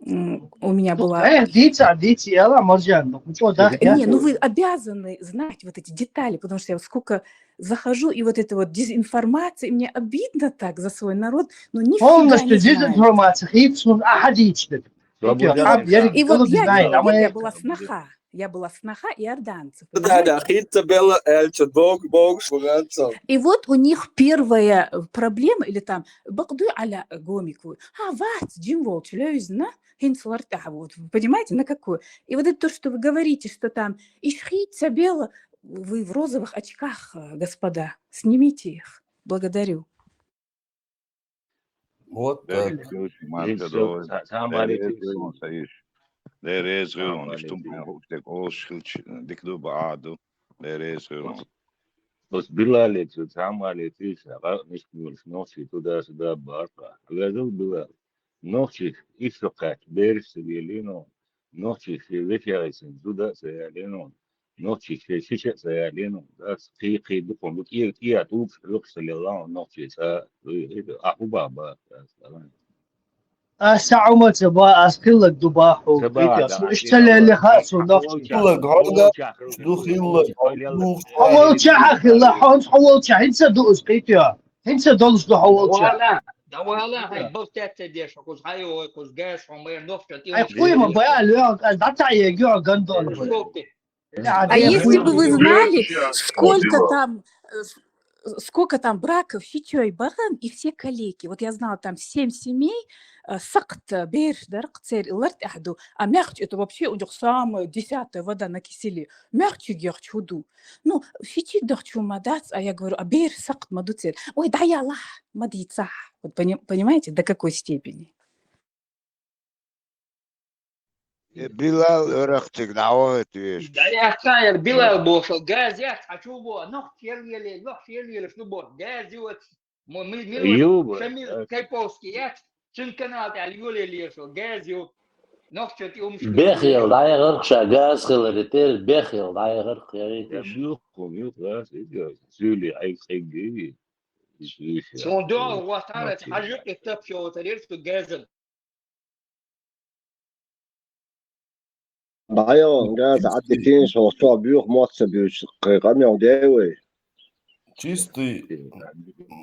м, у меня была Э, дийца, дийца, яла, Маржан, ну, чё, да, Э, не, ну вы обязаны знать вот эти детали, потому что я вот сколько захожу, и вот эта вот дезинформация, и мне обидно так за свой народ, но нифига Полностью не знаю. Дезинформация, хит сун, а, хадичный. Свобода. Хит, а, я И вот говорю, я, знаю, а говорю, мы я была сноха. Я была сноха иорданцев, Да, да, понимаете? Хит белла, эльча, бог, бог, шуганцев. И вот у них первая, э, проблема, или там, бакъду аля гомику, а, вац, жим волчу левзна, хинцлар тӀехь вот, вы понимаете, на какую? И вот это то, что вы говорите, что там, иш хит ца белла, вы в розовых очках, э, господа, снимите их. Благодарю. Вот так. Берриг ду, Марша, Дела реза хуьлда, цхьа а ма Дела реза леций. Хуьлда, сан йиша. Дела реза хуьлда, Цхьа а ма иштта леций. Хьуна хӀуьттиг олуш хилча, дика ду бахьа ду. Дела реза хуьлда. Оцу, оцу Билалица, цхьа а ма леций, сан гӀа мишта волуш нохчий туда-сюда баха. Хьан везал Билал? Нохчий ишшо кхаьчча бераш ца лелийна, нохчий шен вешех йисина зуда а ца ялийна, нохчий шен шиша а ца ялийна, ас кхий-кхий дукха ду, кӀе-, кӀе а тӀулгаш хьоькхуш ца лелла нохчий цхьа а, а хӀун баха баха ас? Ас цхьа Ӏумал ца баха, ас хилларг ду баха хьуна, Ца баха, кхетий? Цу иштта лелле хаьа цунна нохчий. Хилларг хьуна ду, хилларг хьуна. Хьо волчохь а хилла, хьуна хьо волчохь хӀинца ду иза, кхетий? ХӀинца долуш ду хьо волчохь. Давала, давала, хьайн балтаьццай деш, хьо кхуза хьайо, хьо кхуза газ, хьо майра нохчо тӀе Хьайн вахча. Пхуйма бая лоьгӀа, кӀа дӀатаӀе геоа гандон. Э, шо те. А если бы вы знали, сколько там, э, с-, сколько там браков шичой бахана, и все калеки. Вот я знала, там семь семей, э, сакхт, э, бераш дар-кх церан лар тӀехь ду, а маьхча это вообще у них самая десятая вода на киселе. Маьхчиг яхча хӀун ду? Ну, шичиг дахча хӀума дац, а я говорю, а бераш сакхт ма ду церан. Ой, дӀаялахь, ма дийцахь. Вот пони-, понимаете, до какой степени? Э, Билал, оьрахчиг дӀавахийта везаш. ДӀаяхка яра Билал бохуш, газ яц, хьан чу бо, нохчий еллеле, нохчий еллелаш ду боху, газ ю, мо-, ми-, мила Юба, Шамил э, Кайповский яц, цуьнан канал тӀехь йолаеллера шо, газ ю, нохчо тӀе умаш Бехъел дӀаяхарх ша газ хиларе тӀера, бехъел дӀаяхарх, я витиш. Юххум, юх, газ, иза, зуьйли, хьайга хьегги, иза, иза. Суна дуьхьал вахтара, хьажа юкъе тапча йолу тара яра шу газан. ДӀайогӀун газа Ӏадда кийна шо, чохь боьха мотт ца буьйцуш, кхин къамел дей вай? Чистый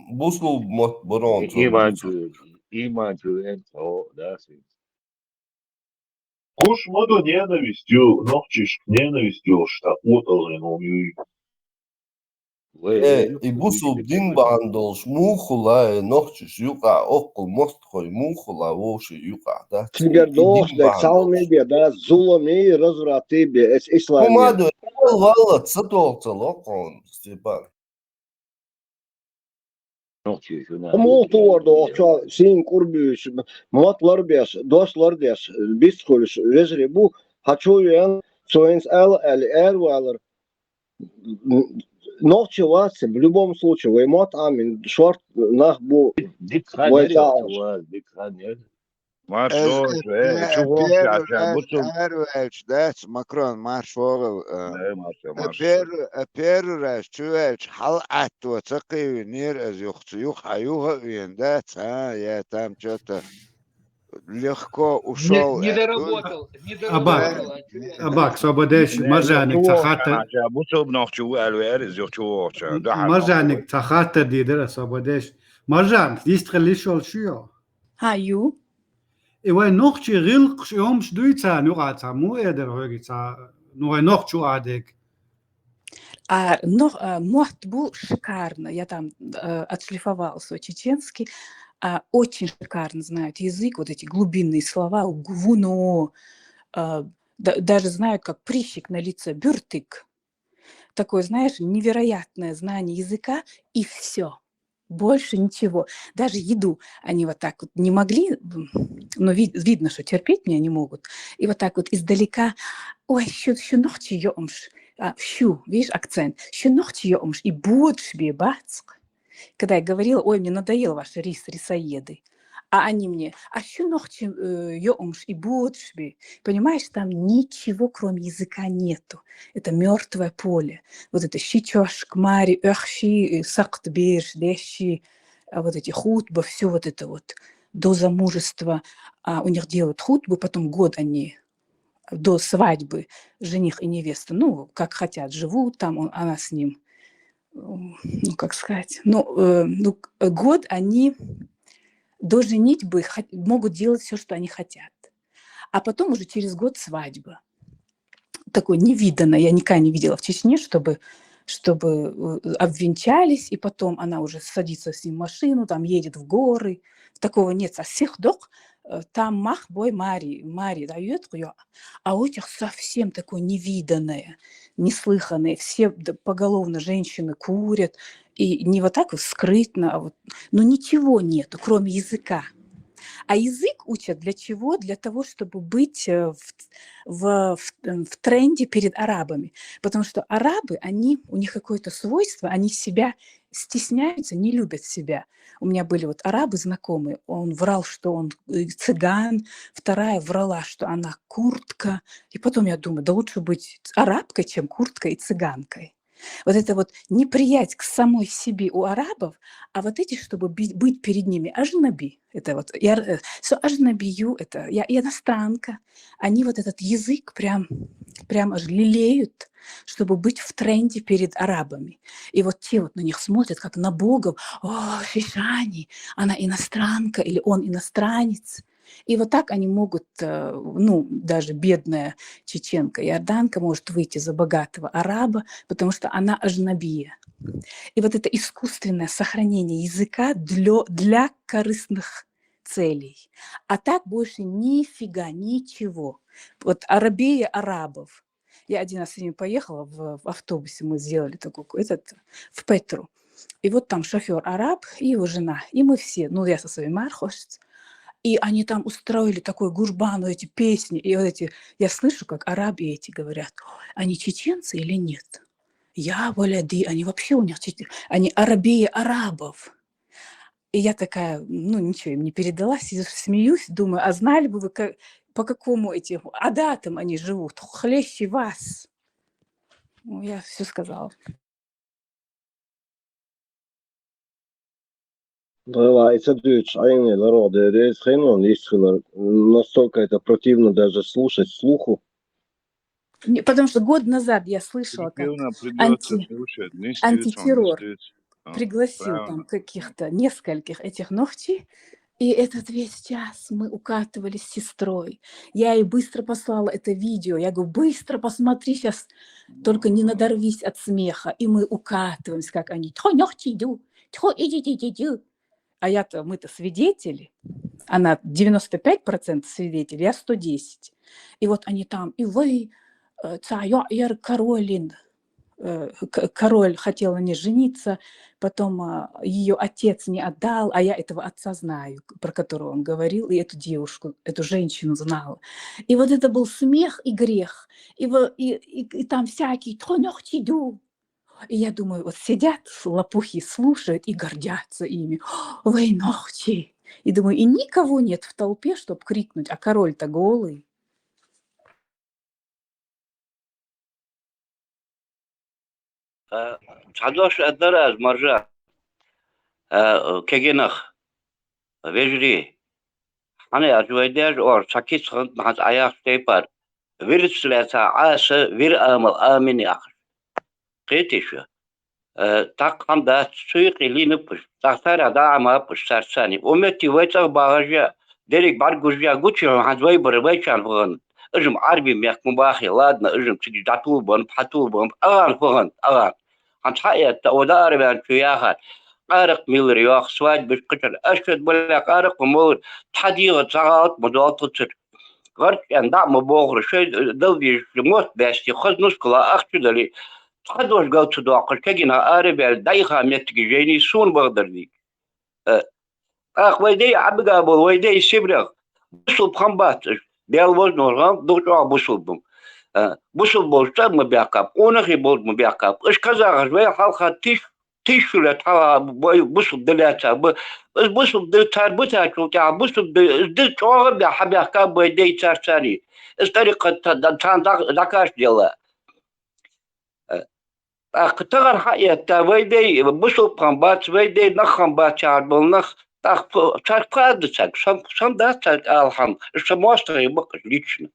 бусулба мотт барон цо Иман буьйцуш. Чу, иман чу вен цо, да, син. Гуш ма ду ненависть ю, нохчашка ненависть йолуш, тӀаккха оталгӀина хӀума юй. Вай, Э, вай, и бусулба дин бахьана долуш муха хула, э, нохчаш юкъахь, оккхул мостагӀий муха хула вовшийн юкъахь, да? Цигара И дин дохуш дерг бахьана долуш. Цхьалмий бен, да, зуламий, развратий бен, эс ислам ХӀума бен. Ду, валла, ца тоху ца локхун, Степан. Нохчий шуна. Муха товар доху, цо сийна кӀур буьйцуш, мотт лар беш, дос лар деш, бицкъуьллуш вежарий бу, хьан чу веана, цо хӀинца ала аьлла, эр валар. Нохчи вац, в любом случае, вай мотт Ӏамин, шорт нах бу, Дика хан вай яра, цхьа. Дика хан яра. Марш вогӀуш, э, чу вогӀуш, Перу, ша, ша, бусул. Перу элча дац, Макрон, марш вогӀал, э, Да, марш, э, марш. Перу, э, Перу раз чу ваьлча, хьала Ӏатто ца кхийвинера, аз юха, юха, юха а вена дац, а, я там чё-то. Легко ушёл. Не доработал, не Абак, доработал. Абак, собадеш, Маржаник ца хатта, Бусуб нохчу алвер, зюхчу вохча. Маржаник ца хатта дидера собадеш. Маржан, дистхили шол шуё. Ха, ю. И вай нохчи гъилкъш ёмш дуйца, нугъаца, му эдер хьоги ца, ну вай нохчу адек. А, но, а, мот был шикарно. Я там э, отшлифовала свой чеченский. А, очень шикарно знают язык, вот эти глубинные слова, гвуно, а, да- даже знают, как прыщик на лице, бюртык. Такое, знаешь, невероятное знание языка, и все. Больше ничего. Даже еду они вот так вот не могли, м, но вид- видно, что терпеть меня не могут. И вот так вот издалека, ой, щу, щу нохчи ёмш. А, щу, видишь, акцент. Щу нохчи ёмш, и будш бе бацк. Когда я говорила, ой, мне надоел ваш рис, рисоеды. А они мне, а щу нохчи э, ёмш, и будш бе. Понимаешь, там ничего, кроме языка, нету. Это мертвое поле. Вот это щи чош, кмари, охши, сакт беш, деши, а вот эти хутбы, все вот это вот до замужества. А у них делают хутбы, потом год они до свадьбы жених и невеста, ну, как хотят, живут там, он- она с ним, м, ну, как сказать, ну, э, ну, к- год они до женитьбы хот- могут делать все, что они хотят. А потом уже через год свадьба. Такое невиданное, я никогда не видела в Чечне, чтобы чтобы э, обвенчались, и потом она уже садится с ним в машину, там едет в горы. Такого нет. А сихдок, э, там мах бой мари, мари дает, а у этих совсем такое невиданное, неслыханное. Все д- поголовно женщины курят, и не вот так вот скрытно, а вот, ну ничего нету, кроме языка. А язык учат для чего? Для того, чтобы быть э, в, в, в, э, в тренде перед арабами. Потому что арабы, они, у них какое-то свойство, они себя стесняются, не любят себя. У меня были вот арабы знакомые, он врал, что он э, цыган, вторая врала, что она курдка. И потом я думаю, да лучше быть арабкой, чем курдкой и цыганкой. Вот это вот неприязнь к самой себе у арабов, а вот эти, чтобы би- быть перед ними ажнаби, это вот я, э, со ажнабию, это я иностранка, они вот этот язык прям, прям аж лелеют, чтобы быть в тренде перед арабами. И вот те вот на них смотрят, как на богов, о, Шишани, она иностранка или он иностранец. И вот так они могут, э, ну, даже бедная чеченка, иорданка может выйти за богатого араба, потому что она ажнабия. И вот это искусственное сохранение языка для, для корыстных целей. А так больше нифига, ничего. Вот арабия арабов. Я один раз с ними поехала в, в автобусе, мы сделали такой ку- этот, в Петру. И вот там шофер араб и его жена. И мы все, ну, я со своей мархошц. И они там устроили такой гурбан, вот эти песни, и вот эти, я слышу, как арабы эти говорят, они чеченцы или нет? Я, Валяди, они вообще у них чеченцы, они арабия арабов. И я такая, ну, ничего им не передала, сижу, смеюсь, думаю, а знали бы вы, как, по какому этим адатам они живут, хлеще вас. Ну, я все сказала. Дела, и садуч, айне, ларо, дерез, хенон, есть хилар. Настолько это противно даже слушать слуху. Не, потому что год назад я слышала, как Придётся анти- слушать, не антитеррор слушать. А, пригласил правильно. Там каких-то нескольких этих ногти, и этот весь час мы укатывались с сестрой. Я ей быстро послала это видео. Я говорю, быстро посмотри сейчас, только не надорвись от смеха. И мы укатываемся, как они. Тьхо, ногти иду, тьхо, иди, иди, иди. А я-то, мы-то свидетели. Она девяносто пять процентов свидетель, я сто десять. И вот они там, и вы, э, цая, яр королин, э, к- король хотел на ней жениться, потом а, ее отец не отдал, а я этого отца знаю, к- про которого он говорил, и эту девушку, эту женщину знала. И вот это был смех и грех. И, во- и, и, и там всякие тхонёхтиду. И я думаю, вот сидят лопухи, слушают и гордятся ими. Вы ногти. И думаю, и никого нет в толпе, чтобы крикнуть, а король-то голый. Цхьадош аднараз, маржа, кегенах, вежри, Хьана яц вай дежа ор, цхьа кица хант, хьанца Ӏаяхаш тайпар. Вирца лаьца Ӏаса, вир амал амин яхаш. Кхетий шу? Э, тӀаккха хӀама дац, цу юкъе лийнаб уж, цӀагӀа царех дӀа а маб уж, царцани. Укх метте вай цӀагӀа багӀаш а, дерриг бӀаргагуш а, гучахьа хӀанз вай бар, вайчарна вахана. Уж-м Ӏарбий мехка ма бахий, ладно, уж-м цига дӀатулбан, хьатулбан, агӀан фу хӀанз, агӀан. ХӀанз хьаэтта, о, дӀаараваьнначо яхар. Къаракъ мийлар йоах, свадьбаш кхычар. Аш шоай бале къаракъ ма молар, цхьа дегӀа, цхьа гӀалат ма долталцар. ГӀарчӀен дӀа а ма бохура, шоай дала дезаш мотт баьсте, хаза нускала ахча дале, цхьа дош гал ца доаккхаш, кегий нах арабаьлла, дӀаиха меттиге жайнай суна бакъдар дийца. Э, тӀаккха вай дай Ӏабига бола, вай дай Сибрех, бусулба хам бац уж, Даьла возано хам, дукха чӀоагӀа бусулба-м. Э, бусулба болча цӀа а ма баьккхаб, къонахий болча ма баьккхаб. Уж казахаш вай хьалха тиш, тиш шу лет хьалха вай бусулба да лаьца ба. Уж бусулба да цар битачул тӀехьа бусулба да, уж да чӀоагӀа а баь, хьабаьхкаб вай дай царцани. Уж тӀарикъат царна дӀа-, дӀакхачделла. Э, тӀаккха тахана хьаэтта, вай дай бусулба хам бац, вай дай нах хам бац яхаш бола нах, тӀаккха царга фу аргда царга, сом, сом дац царга ала хӀама, уж са моастагӀий ба-кх уж лично.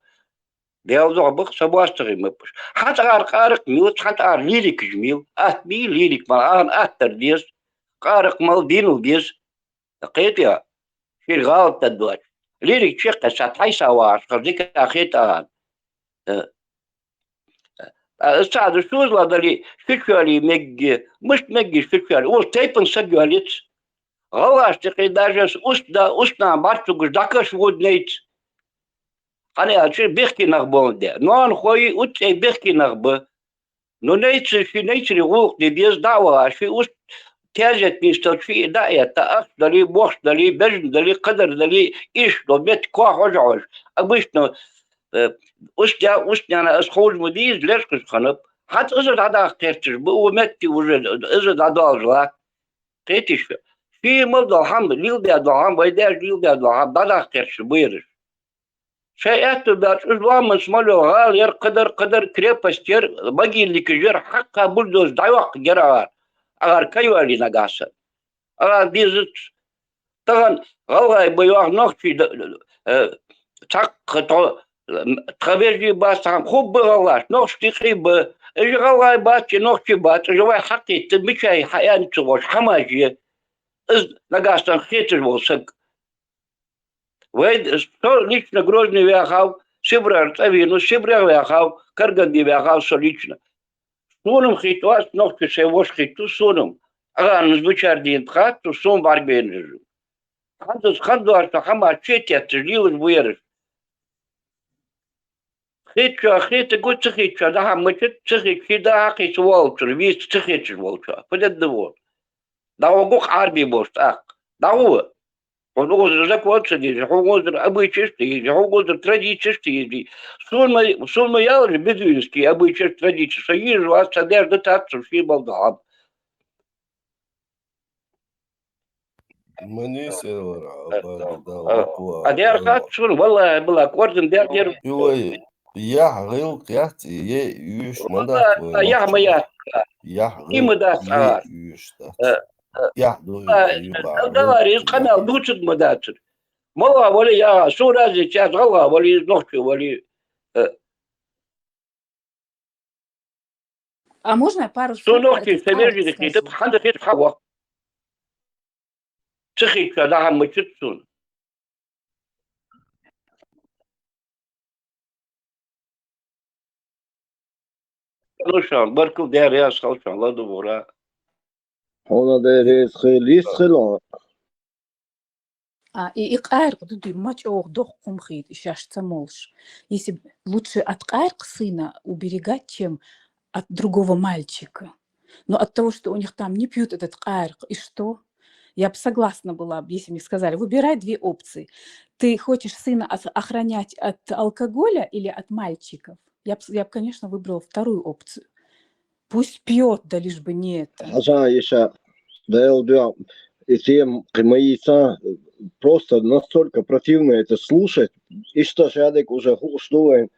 Даьла духьа ба-кх, са моастагӀий ма ба уж. Хьан цӀагӀара къаракъ мила, хьан цӀагӀара лирикаш мила, атта бий лирика мала, ахӀан атта дар деза, къаракъ мала дийна деза. Кхетий? Шийга гӀалат дар доацаш. Лирика чекхъяьлча, тхьайса вагӀаш, хаза дика хетац. Э, э, цхьа а да шозлагӀа дале, ши чоьлий мегий, мишта мегий ши чоьлий, укхаза тайпан саг йоалац. ГӀалгӀашта юкъе даже ас устда, устнана бӀарга ца гуш дӀакхача вода найц. Хьана аьлча, бехке нах боландаь. Ноанахой, уст цӀей бехке нах ба. Ну, найцар, ший найцарий гӀулакх де деза, дӀа а ваха, ший уст таьзет нийсдалча ший дӀа а этта, ахча дале, бохча дале, бежана дале, кхыдар дале, иштта до метте кхоа хьожа хьожа. Обычно, э, устда, устнана ас ховш ма дий из, лечкъаш хиннаб. ХӀанз из дӀадаккха гӀерташ ба, укх метте уже из дӀадоаллаш дац. Кхетий шу? Ший мел дола хӀама, леладаь дола хӀама, вай даьша леладаь дола хӀама дӀадаккха гӀерташ ба ераш. Шоай аьттув баьлча, уж лоаманца мел йола гӀала яр, кхыдар, кхыдар, крепость яр, могильникаш яр, хьакха бульдозер дӀайоаккхаргьяр агӀар. АгӀар кхы йоалае нагахьа санна. АгӀар дезац. Тахан гӀалгӀай ба йоах нохчий д-, э, цхьаккха тхо, тха вежарий бац, цхьа хӀама хургба гӀалгӀашта, нохчашта юкъе ба. Уж гӀалгӀай бац, уж нохчий бац, уж вай хьакхийтта, мичахьа хьаяьнна ца ховш хӀамаш я. Из нагахьа санна хеташ вола саг. Вай, со лично Грозне ваьхав, Сибрера цӀа венав, Сибрех ваьхав, Караганде ваьхав со лично. Сона-м хетавац нохчий, шоай воша хетаду сона-м. АгӀарна из бучар дийна хац, сона бӀаргабайнараш. ХӀанз, хӀанз доацаш хӀамаш чу а тетташ лелаш ба ераш. Хетачоа хетаргва, ца хетачоа дӀа-хьа мачат, ца хетачоа дӀа-хьа кхийса воаллачунна вийца ца хеташ волчоа. Фу дергда вон? ДӀагӀоргва-кх Ӏарбий болча тӀаккха. ДӀагӀо. Хьона укхазара закон ца дезий, хьона укхазара обычаеш ца езий, хьона укхазара традициеш ца езий. Сона ма, сона ма ял уж бедуинский обычаеш, традициеш. Со езаш вац, са деш дитац сона ший мел дола хӀама. Манисевар, а, а, ба, да, а, лапуа, а дер а, хац сона, валлахӀи, билла, кӀордам дер дер. Юлай, яхь гӀилкх яц, е уьш ма дац валлахӀи, вай яхь ма нохчий яц. Яхь и ма гӀилкх дац, е а, уьш дац. А, а, яхь ду а, ю, а, даларе из къамаьл дувцарг ма дацар. МалагӀа вале а, яха, сона разница яц, гӀалгӀа вале а, нохчо вале а. А, А можно я пару слов по этой фразе скажу? Сона нохчий са вежарий хетаб, хӀанз хеташ хьавоагӀа. Ца хетачоа дӀа-хьа мачат сона. Ну, шоана, баркал, Даьла раьза хилва шоана, ладувгӀара. Хьона Даьла раьза хилва, йист хилва. А, и, и къаьркъа ду-, ду-, ма чӀоагӀа доккха хӀума хет, и шаьш ца молуш. Если б лучше от къаьркъа сына уберегать, чем от другого мальчика. Но от того, что у них там не пьют этот къаьркъа, и что? Я бы согласна была, б, если мне сказали: «Выбирай две опции. Ты хочешь сына ос-, охранять от алкоголя или от мальчиков?» Я б с-, я б, конечно, выбрала вторую опцию. Пусть пьёт, да лишь бы не это. Хьажа, Иша, Даьла дуьхьа, и тема кхы ма йийца, просто настолько противно это слушать. Иштта шадерг уже хууш ду вайна.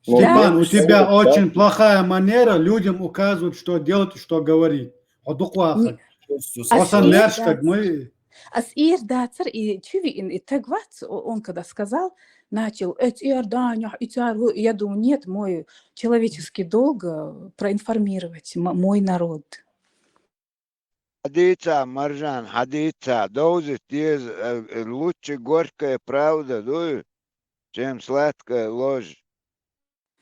Ну, Степан, у тебя очень плохая манера людям указывать, что делать и что говорить. Хьо дукха вахарг. Хьо санна лаьрхӀа стаг ма вий. Ас эр дацар, и чу виъна, и таг вац, о-, он когда сказал, начал, «Э, цӀерданехь, и цар ву», я думаю, нет, мой человеческий долг, э, проинформировать м-, мой народ. Хьадийца, Маржан, хьадийца, довзийта деза, э, э, лучше горькая правда, дуй, чем сладкая ложь.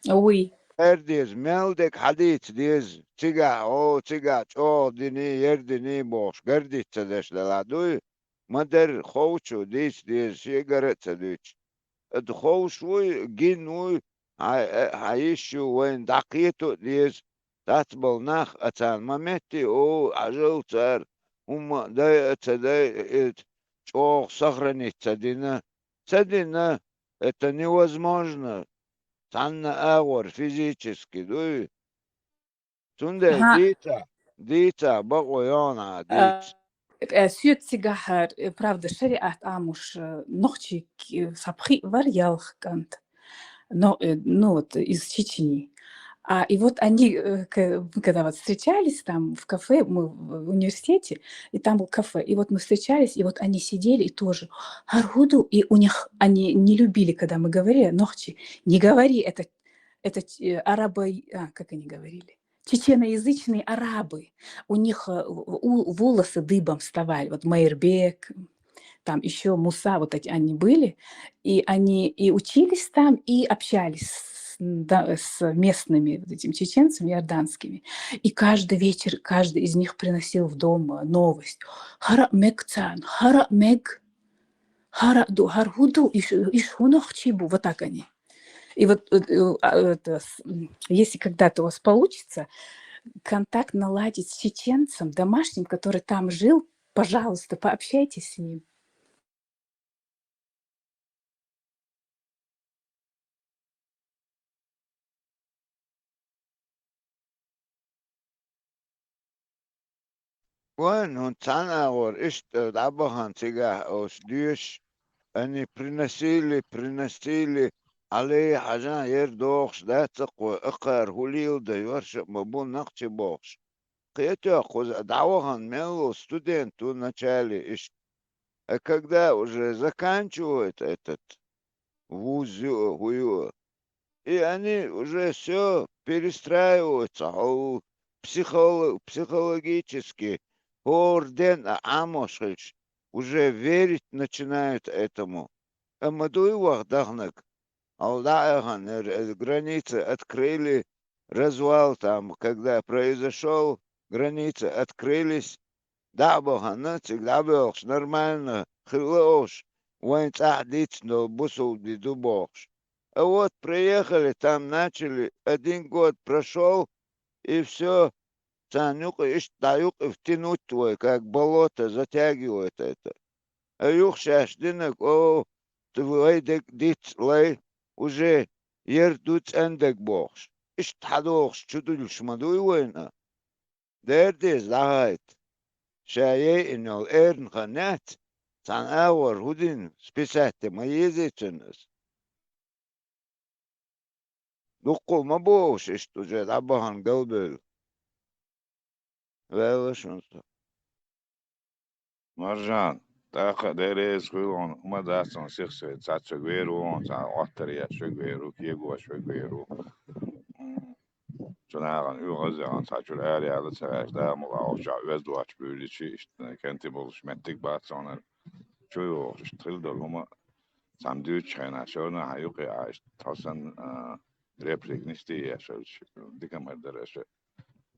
Уй. Эр деза, мел дерг хьадийца деза, цигахь, о, цигахь чӀогӀа дини, ер дини бохуш, гордиться деш делахь, дуй, ма-дарра, ховчо дийца деза, шегара а ца дуьйцуш. Ада ховш вуй, гин вуй, хьан, э, хьан йиш ю, вайна дӀакхето а деза, цхьацболу нах а царна ма метти, о, Ӏажал цара, хӀумма а дай а ца дай, э, чӀогӀа сохранить ца дина. Ца дина, это невозможно. Цхьанна агӀор физически дуй. Цундела Ага. дийца, дийца, бакъо йогӀу хьан А, дийца. э, соьца цигахь, э, правда, шариат Ӏамош, э, нохчий к-, э, схьа пхиъ вара ялх кӀант. Но, э, ну вот, из Чечни. А, и вот они, э, к-, мы когда вот встречались там в кафе, мы в университете, и там был кафе, и вот мы встречались, и вот они сидели и тоже: «ХӀара хӀун ду?» И у них, они не любили, когда мы говорили, нохчий: «Не говори, это, это, э, арабо-», а, как они говорили? Чеченоязычные арабы. У них, э, в-, у-, волосы дыбом вставали. Вот Мейербек, там ещё Муса, вот эти они были. И они и учились там, и общались с, да, с местными вот этими чеченцами иорданскими. И каждый вечер каждый из них приносил в дом, э, новость. «ХӀара мег царна, хӀара мег, хӀара ду, хӀара хӀун ду, иш, иш хӀун нохчий бу?» Вот так они. И вот, э, э, а, это, с-, м, если когда-то у вас получится контакт наладить с чеченцем домашним, который там жил, пожалуйста, пообщайтесь с ним. Вайн, хӀунда цхьана агӀор иштта дӀабахана цигахь оцу доьшуш, они приносили, приносили, Ӏалей хьажан, яра дохуш дац-кх вай, акхара хӀун леладо, йорша а ма бу нохчий бохуш. Кхетош кхуза дӀавахана мел волу студент ву начале иштта. А когда уже заканчивают этот вуз ю а, хӀу ю а, и они уже всё перестраиваются, хьо-, психоло-, психологически хӀора ден а Ӏамош хилча, уже верить начинают этому. Амма дуй ваха даханарг? Хьо дӀа а яхана, э, границы открыли, развал там, когда произошёл, границы открылись, дӀа а бахана, цига дӀабоьлхуш, нормально хилла олуш, вайн цӀахь дийцина долу бусулба ди ду бохуш. А вот приехали, там начали, один год прошёл, и всё, царна юкъа иштта дӀа юкъа втянуть вай, как болото затягивает это. А юха шаьш динарг, о, вай дерг диц лай, уже яра ду цӀена дерг бохуш. Иштта хьадохуш чу дуьллуш ма дуй вайна. Дера деза дӀахайта. Ша яйина йолу эрна хан яц, цхьана агӀор хӀун дина, списать де ма езий цуьнан аса. Дуккха а ма бохуш иштта уже дӀабахана галбевлла. Ваьлла шуна со. Маржан, тӀаккха а Дела реза хуьлда хьуна, хӀума дац хьуна сих-сехьа, цхьацца вер ву хьуна, цхьа оттар еш вер ву, кегош вер ву. М, цу нахана оьгӀаз яхана цхьа чуьра ара яла ца ваьлча, Дала мукъ лахь, оха чохь оьзда воцчу буьйличи, иштта кенти болуш меттиг бац хьуна. Чу йохуш, иштта хила долу хӀума цхьамма дуьйцучу хенахь, шуна хьан юкъе а, иштта тхо санна, а, реплика нисдийр еш, дика мара дара аша.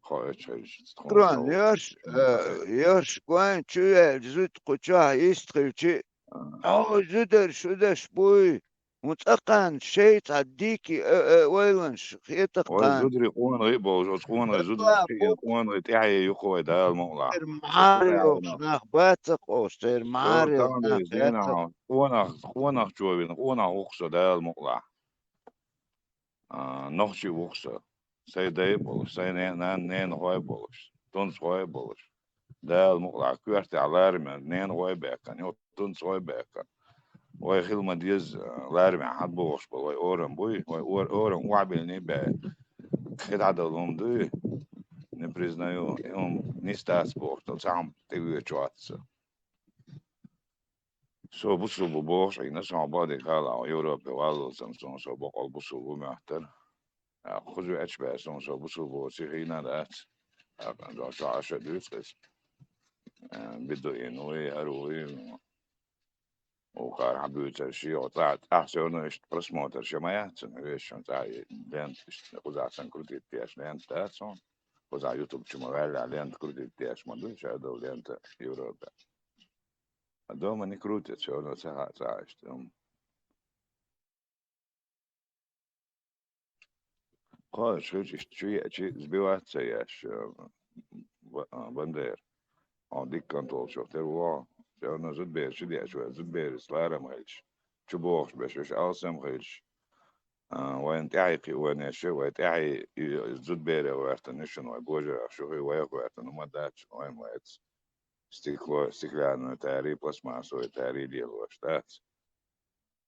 Кхоъ а чхьаьжча, тхуна Трон, тхов. Йош, э, йош, гойн чу веача, зуда кху чохь йист хилчи, а, хьо зударш, зудаш буй, хӀун цкъа кхана шайн цхьа дийки, э, э, ойланаш хетакх Вай кхана. Зударий къонахий а болуш, оцу къонахий зударий Алла кхиъна, бу- къонахий тӀаьхье юкъа вай Дала мукъ лахь. Церан мхьара йолуш нах бац-кх ош, церан мхьара йолуш нах бац-кх. Къонах, къонахчо вина, къонах ву-кх со Дала мукъ лахь. А, нохчи ву-кх со. Сайн дай а болуш, сайн не-, нан-, ненахой а болуш, тунцхой а болуш. Дала мукъ лахь, коьртехь лараме ненахой а баьккхина, юха тунцхой а баьккхина. Вай хила ма деза, а, ларамехь хьан бохуш болу, вай орам буй, вай ор-, орам охьабиллина а баьлла. Кхин дӀадала хӀума дуй, не признаю, и хӀума нисдац бохуш долу цхьа хӀума тӀевоьдуш вац со. Со бусулба бохуш Ӏийна, со бакъдерг хала Европе валлалца, со, со бокъал бусулба моьттар. А, кхуза веача баьсса, со бусулба воций хийна дац. А, со аша дуьйцу иза. А, бедуин вуй, хӀара вуй. Укхара хьан буьйцар ши, оцу цӀа, цӀа всё равно иштта просмотр ша ма яц, вешан цӀа лента, иштта кхузахь санна крутить деш лента дац хьуна. Кхузахь YouTube чу ма ваьлла, лента крутить деш ма ду, ша долу лента Европе. А дома не крутит, всё равно ца хаьа цӀа иштта. Кхоьруш хилча, иштта чу еача, сбивать ца еш, э, ба-, а, Бандера. Хьо дика контролчух тера вогӀу. Всё равно зудабераш чу деача, вай зудабераш ларам хилча, чу бохуш берш уьш алсам хилча, а, вайна тӀаьхье кхиъна еш, вай тӀаьхье и зудаберах гӀоьртина шуна, вай божарах шу хи вайх гӀоьртина хӀума дац, вайн вайца стекло, стеклянную тари, пластмассовую тари лелош дац.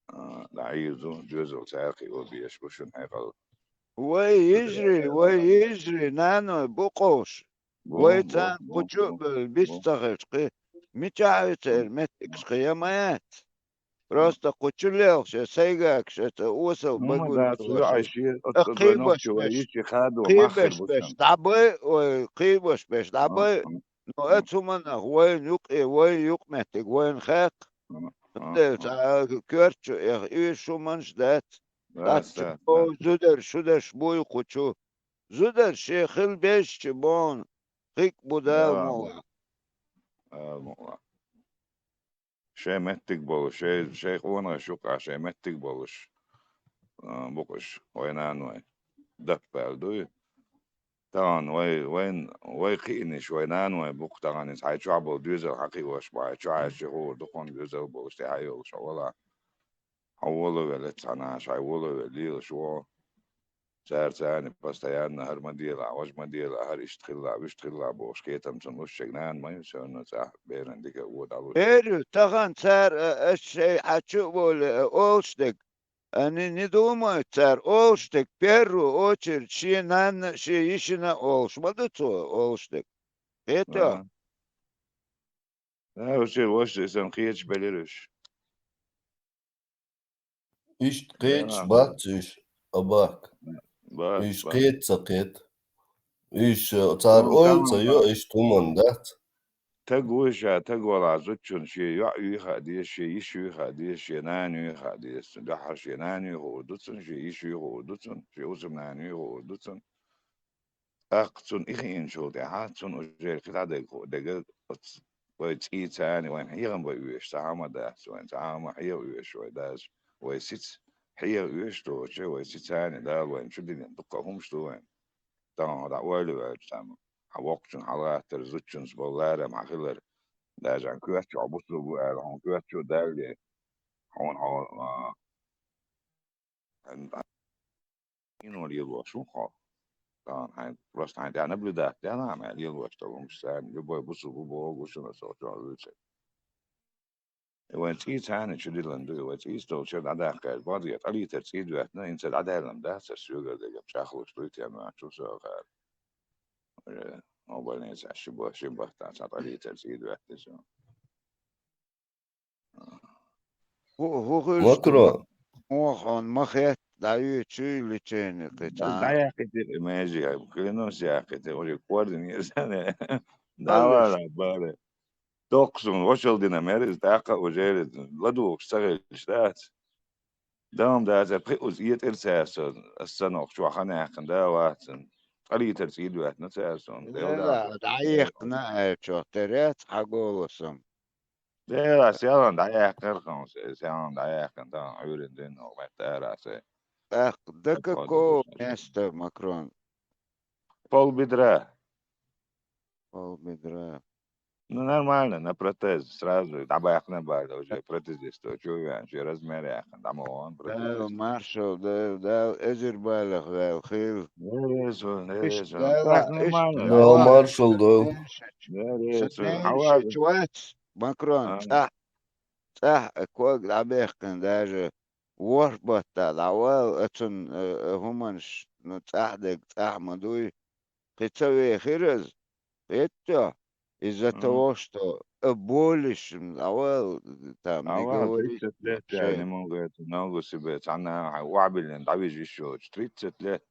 А, дӀаийза, доьзал цара кхио безаш бу шуна хьекъал. Вай йижарий, вай йижарий, наной бу къовш. Бу, Вай бу, царна бу, кху чу а бу, бевлла бист бу. ца хилча кхин, мичахь ю церан меттигаш кхин, я ма яц? Просто кху чу лелхаш я сайгахаш я ца осал Ну, ма багур дац, ца ю ваша. Ай шен А оццу кхийбаш нохчо вай беш, йиш и хадо мах хир кхийбаш бу беш шуна. дӀабай, ой, кхийбаш беш А, дӀабай. а, Ну, а. Оцу хӀуманах вайна юкъе, вай юкъаметтиг вайна хаьккха. А, а, Цундела а. цхьа коьрта чу эха уьш хӀуманаш дац. Дац, ТӀаккха чу дац, боху дац. зударш, шударш буй кху чу. Зударш шен хила безачу боху хиг бу Дала Да, мукъ лахь. Дала мукъ лахь. Шайн меттиг болуш, шай, шайн къонахаш юкъахь шайн меттиг болуш, а, бу-кх уьш, вай наной. Даппаьлла дуй. Тахана вай, вайн, вай кхиънаш, вай наной бу-кх тахана иза хьайн чохь болу доьзал хьан кхиош бу, хьайн чохь ши хуур дукха доьзал болуш тӀе хьан йолуш хьо валахь. Хьо волавелла цхьана, хьайн волавелла лелаш вогӀу. Цара царна постоянно хӀара ма делахь, важа ма делахь, хӀара иштта хилла, вуьшта хилла бохуш, кхетам цунна луш чег нана ма ю, всё равно цӀахь беран дика а вон дӀалуш. Эр ю, тахана цара, а, аш шай хьан чу а волу, а, олуш дерг. А, не, не думают цара, олуш дерг, первую очередь, шен нанна а, шен йишина а олуш ма ду цо, олуш дерг. Кхето? Ага. Да, уьш ваша и сан кхеташ белира уьш. Иштта кхеташ Да. бац уьш, Абак. Бац, Уьш бац. кхета ца кхета. Уьш, э, цара Ну, ойла ца тахана йо, иштта хӀуманна дац. Таг вуй ша, таг валахь зудчун шен йоӀ юй хаа деза, шен йиш юй хаа деза, шен нана юй хаа деза. Цунна дуьххьара шен нана юй хуур ду цунна, шен йиш юй хуур ду цунна, шен хӀусамнана юй хуур ду цунна. ТӀаккха цунна и хиъначул тӀаьхьа, цунна уже кхин дӀа дерг ху-, дерг оц-, вай цӀий царна, вайн хьехам бан оьшуш цхьа хӀума дац, вайн цхьа хӀума хьеха оьшуш вай дас, вай сица хьеха оьшуш доцучу, вай сица царна Дала вайна чу диллина дуккха хӀумаш ду вайн. Тахана хьо дӀа ойла ваьлча цхьамма, хьан воккхачун хьалагӀаттар, зудчунца болу ларам хьан хилар, даже хьан коьрта чу хьо бусулба ву аьлла, хьуна коьрта чу а далле, хьуна хьо, а, Ино лелош ву хьо. Тахана хьайн, просто хьайн тӀехь наблюдать дена, хьан лелош долу хӀумаш царна, любой бусулба бу боху шуна со чохь вуьйцург. И вайн цӀий царна чу диллина ду, и вайн цӀийца долчуьра дӀадаккха аьлла, бакъдерг, ткъа литр цӀий доьттина, хӀинца дӀадаьллина дац аса соьгара дерг, чӀагӀлуш дуй тема, чу со хаар. Уже, хьо больницаш ши бо-, ши баттахь цхьа ткъа литр цӀий доьттина со. ХӀу-, хӀу хуьлуш ду Макрон. Ма-, хьуна ма хетта, дӀаюьйцуй лечение кхин цхьа. ДӀаяьккхите и меже, клянусь, яьккхите, уже координированный. Даллаш. Давай, бара. Доккха суна вошал дина мер, иза тӀаккха уже ладугӀуш ца хилча дац. Дам дац, пхи уз етӀира цаьрца, ас ца нохчо хан яьккхина да вацан. Ткъа литр цӀий доьттина цаьрца, Дела, дӀаехкна аьлча, тера яц хьан голосам. Дела, селхан дӀаяьккхира хьуна, селхан дӀаяьккхина, тахана Ӏуьйрина дина хӀокху метта ара аса. ТӀаккха дакако место, Макрон. Пол бедра. Пол бедра. Ну, нормально, на протез, сразу дӀабаьккхина баьлла, уже протезист, чу веана, шен размер яьккхина, дӀа ма вон протезист. Дала маршалла дойла, Дала эзар балех ваьлла хила. Дала реза, Дала реза. Так, нормально. Дала маршалла дойла. Дала реза. Хьавар. Вац, Макрон, А. цӀахь, цӀахь а ког дӀабехкина даже ворхӀ баттахь дӀавала, а цунна, э, э, хӀуманаш, ну, цӀахь дерг цӀахь ма дуй. Кхин ца вехира иза. Хетта? Из-за того, что а, болишь, м, а вал, там, не Авал, говори, тридцать лет шей. Не могу это, ногу себе, цхьанна хьан охьабиллина дӀавижа йиш йоцуш, тридцать лет.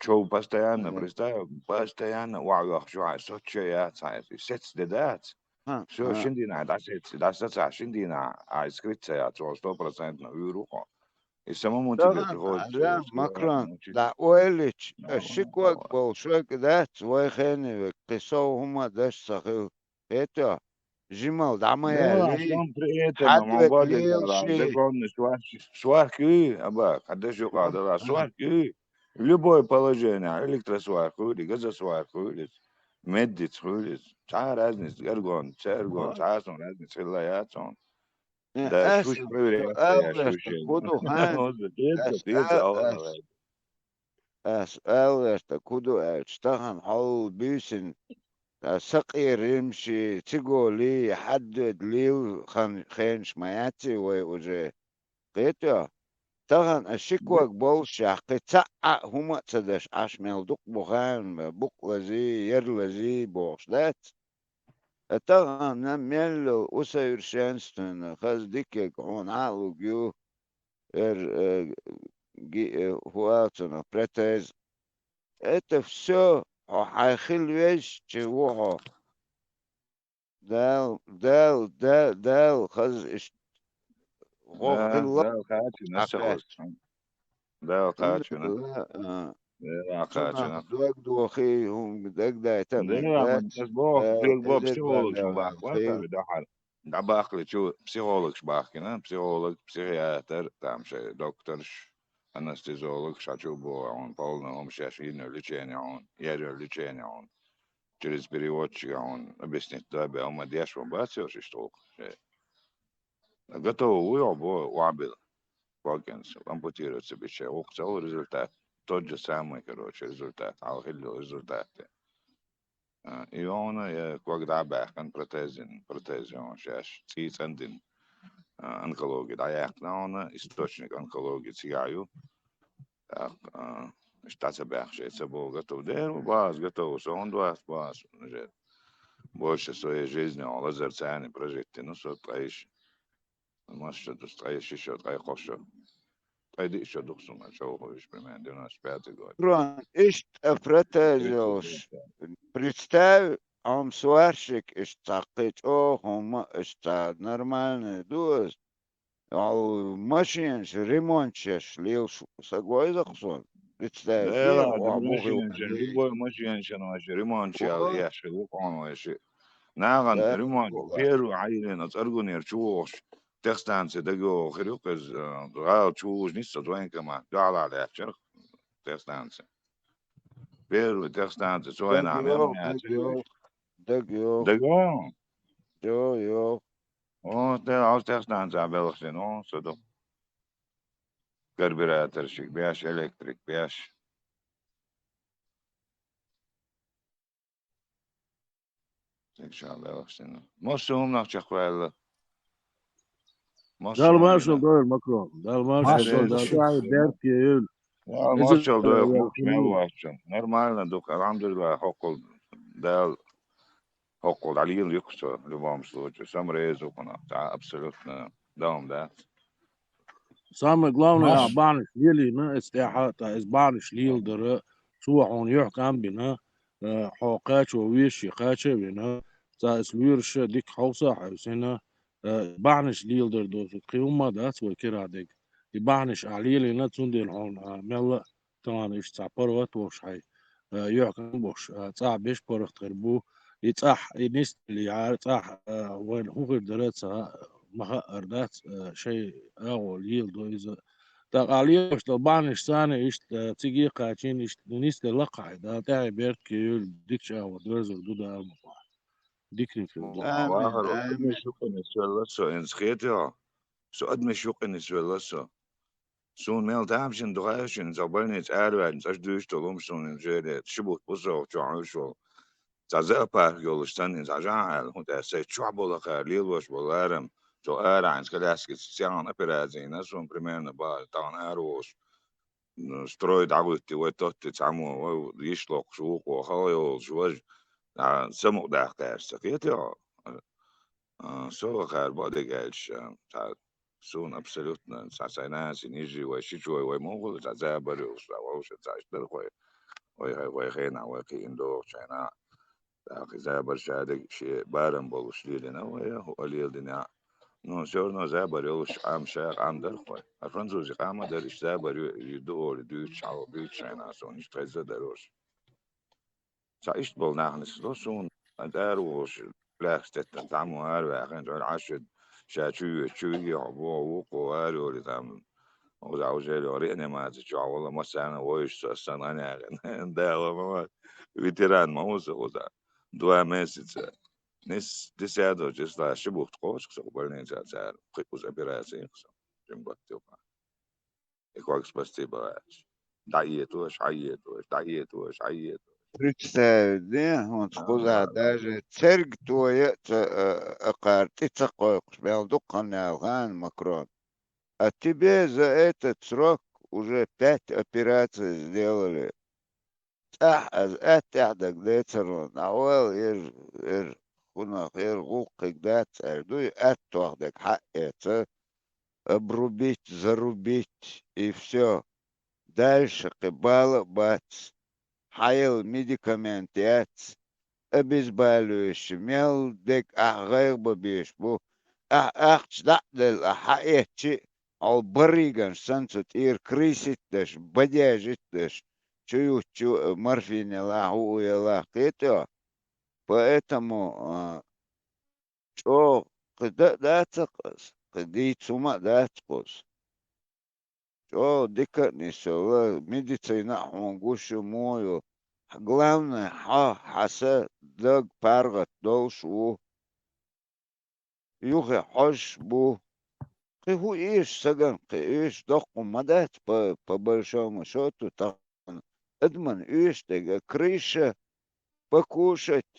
Чов постоянно, Мгм. Представь, постоянно охьавоьхуш ю хьайн, соцче яц хьайн, и сец де дац. Ха, Всё, ха. Шин дийнахь дӀасец, дӀасацахь, Шин дийнахь а скрыться яц, хьо сто процентов вуьйр ву хьо. И самому тебе Тахана приходится хьажа, всё Макрон, научиться. дӀа ойлича, а, Ну, ши ког болуш вайга дац, вай хенавег, кхин сов хӀума даш ца хила. ХӀетахь, жимал дӀа ма Да, а яьллий, что при этом, а хьаьдвег могу лела да, ший. Сварки, а, ба, хьан даш юкъа дала, сварки, любой положение, электросварка хуьлий, газосварка хуьлий, меддиц хуьлий, цхьа разница, эргон, церго, цхьа сон разница хилла яц хьуна. Да, аш шуш проверять даьш шуьшен. Кху ду хьан? Аш, аш, аш аьлла ваьлла, кху ду аьлча, тахана хьол буьйсина, а, сакъерам ши, циголий, хьаьдвег лийла хан-, хенаш ма яций вай уже. ХӀетахь, тахана а ши ког болуш яхкхи, цхьа а хӀума а ца даш, Ӏаш мел дукха бу хаьан, букъ лазий, яр лазий бохуш дац. Э, тахана меллал усовершенствована, хаза дикаг хьуна хьалуг ю, эр, э, ги-, э, хӀу ала цунах, протез. Это всё хьо хьайн хила везча ву хьо. Дал, дал, да-, дал, хаза иштта гӀо Да, хилла Дала кхачина аса хаза. Дала кхачина. Дала кхачина. Дог дохий, хӀума дагадайта Да, мегла, ас боху, э, дог бо психологаш ма бахка, вай дахьар. ДӀабаккхаличу психологаш бахкина, психолог, психиатр, там шайн докторш, анестезиологаш хьачу боху, хьуна полно хӀума шаьш йина лечение хьуна, яр лечение хьуна. Через переводчика хьуна объяснить до бе, хӀума деш ма бац йош иштта гӀуллакх. Готово вуй хьо бо охьабилла. Кокенца ампутироваться бича, вукху ца ву результат. Тот же самый, короче, результат. Хьалха хилла результат. А, и хьуна, э, ког дӀа а баьккхина, протез дина, протез йина шаьш, цӀий цӀандина. А, онкологи дӀаяьккхина хьуна, источник онкологи цигахь ю. ТӀаккха, а, иштта дӀа ца баьхча, ца боху готов. Дера ву база готов, со хӀунда вац база уже. Больше своей жизни хьо лазар царни прожить дина, со ткъе иш. Масса ду, ткъе ши шо, ткъе кхо шо. Ткъе диъ шо ду-кх суна, чӀогӀа хуьйш, примерно, девяносто пятый год. Прон, иштта протез йолуш. Представь, хьо-м сварщик, иштта цхьа кхин чӀогӀа хӀума, иштта цхьа нормальный ду аса. Хьо машенаш, ремонт еш лелаш саг вайза-кх суна. Представь, Дела, хьо бу машенаш, любой машенаш, ваша ремонт ял еш хила ву хьуна ваша. Нагахь ремонт, первый хьайрина, цӀаргунера чу вогӀуш, техстанция дагайогӀу хир ю-кх иза, э, гӀала чу вужа ницкъ ца военкомат, дуьхьал лаьттачара техстанция. Первый техстанция, цу вайнахь мел ма яцара. ДагайогӀу. ДагайогӀу? ДагайогӀу. О, те, хьо техстанция белхаш дина, о, со ду. Карбюраторщик беш, электрик беш. Тешал белхаш дина. Массо хӀуманах чекхваьлла. Дала маршалла дойла, Макрон. Дала маршалла дойла. Дала тӀаьхье беркате йойла. Дала маршалла дойла, мел вац. Нормально ду-кх, алхьамдулиллахӀ, хӀоккхул Дала хӀоккхул дӀалийла ю-кх со, в любом случае. Со-м реза ву хьуна, цхьа абсолютно дом дац. Самое главное, ахь бахьанаш лелийна, эца тӀаьхьа, ткъа эца бахьанаш леладара, цо хьуна юьхькӀам бина, э, хьо кхачо везаш, кхача а вина, цкъа эца лоьраш дика хьовса а хьаьвсина, э, бахьанаш леладар доцург кхин хӀумма а дац вай кира дерг. И бахьанаш ахь лелийна, цундела хьуна, а, мелла а тахана иштта цхьа паргӀат а волуш хьайн, а, юьхькӀам болуш, а, цӀахь беш паргӀат хир бу. И цӀахь, и нисделла яра цӀахь, а, вайна хӀун хир дара ца, ма хаъара дац, а, шайн агӀо леладо иза. ТӀаккха ахь лелош долу бахьанаш царна иштта, а, цига а кхачийна, иштта нисделла-кх хьайн, Дала тӀаьхье беркате йойла, дикачу агӀор доьрзур ду Дала мукъ лахь. Диканиг хир ду. Амин, амин. Адамаш юкъа нисвелла со, хӀинца хетий хьо? Со адамаш юкъа нисвелла со. Суна мел тамашийна ду хаьий шуна, цхьа больница араваьлча, цӀаш дуьйцуш долу хӀума суна неделе, ши бутт бу со чохь Ӏуьйш волу. Цхьа зоопарк йолуш санна, иза хьажахьа аьлла, хӀунда аьлча сайн чохь болу кхара лелош болу ларам, цо арахь хӀинца коляскица цигахь операци йина суна, примерно, бахара тахана ара волуш. Ну, строй дӀахӀуьттий, вай тоттий цхьаммо, вай йиш локхуш вукхо, хала йолуш важа, а, самукъадаккха гӀерташ ца хетий хьо? со вахар бакъдерг аьлча, цхьа суна абсолютно цхьа сайнаци, нижи вай, шичой вай мугӀула цхьа забар йолуш, цхьа вовшах цхьа иштта дара вай. Вай хай, вай хенахь вай кхиъна догӀучу хенахь, тӀаккха и забар шадерг шен барам болуш лелийна вай, хӀуъа леладина. Ну, всё равно забар йолуш, Ӏам ша къам дара вай. А французийн къам а дара, иштта забар ю, ю ду олий, дуьйцуш хьал, дуьйцуш хенахь суна иштта хезна дара уьш. Цхьа иштта болу нах нисло суна, ткъа ара вогӀуш, лаьхкаш теттина цхьаммо ара ваьхна, цӀера Ӏаш веда, ша чу йоьду, чу йигий хьо боху, вукхо ара йолий там, уза уже реанимаци чохь волу, массарна вовзуш со, сан къан яхина. Дала ма вац, ветеран ма ву со уза. Два месяца. Нис, десятого числа ши бухт кхочух со больница цара, кхин уза операци йина со, жимбаттилха. И ког спасти баьлча. ДӀаэтош, хьаэтош, дӀаэтош, хьаэтош. Представить де, хӀунца кхузахь даже церг тоя а ца, а, а, кхара тӀе ца кхойкхуш, мел дукха хан яьлла хаьна Макрон. А тебе за этот срок уже пять операций сделали. ТӀаьхьа аса атта тӀаьхьа дага децаро, нахьвал эр, эр, хӀунах эр гӀуллакхиг дац аьлла дуй, атта тох дага хьаэца, обрубить, зарубить, и всё. Дальше кхин бала а бац, хьайла медикамент яц, обезболивающий, мел дег ахь гӀайгӀа бан безаш бу, ахь ахча дӀа а делла, ахь хьаэцчи а, хьо барриган санна цу тӀера крысить деш, бадежить деш, чу ютчу, э, морфин ялахь, хӀуъу ялахь, кхетий хьо? Поэтому, а, чӀогӀа кхин дан а дац-кх аса, кхин дийца хӀума а дац-кх аса. ЧӀогӀа дика а нисвелла, медицина а хьуна гуш ю, муха ю. Главное, хьо, хьан са, даг паргӀат долуш ву. Юххе хьожуш бу. Кхин хӀун оьшу сагана, кхин оьшу доккха хӀума ма дац, по, по большому счёту, тахана адаман оьшу дерг а крыша, покушать,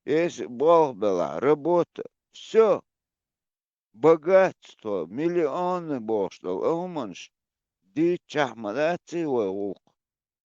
если болх белахь, работа. Всё. Богатство, миллионы бохуш долу а хӀуманаш дийцчахь ма дац и вай гӀуллакх.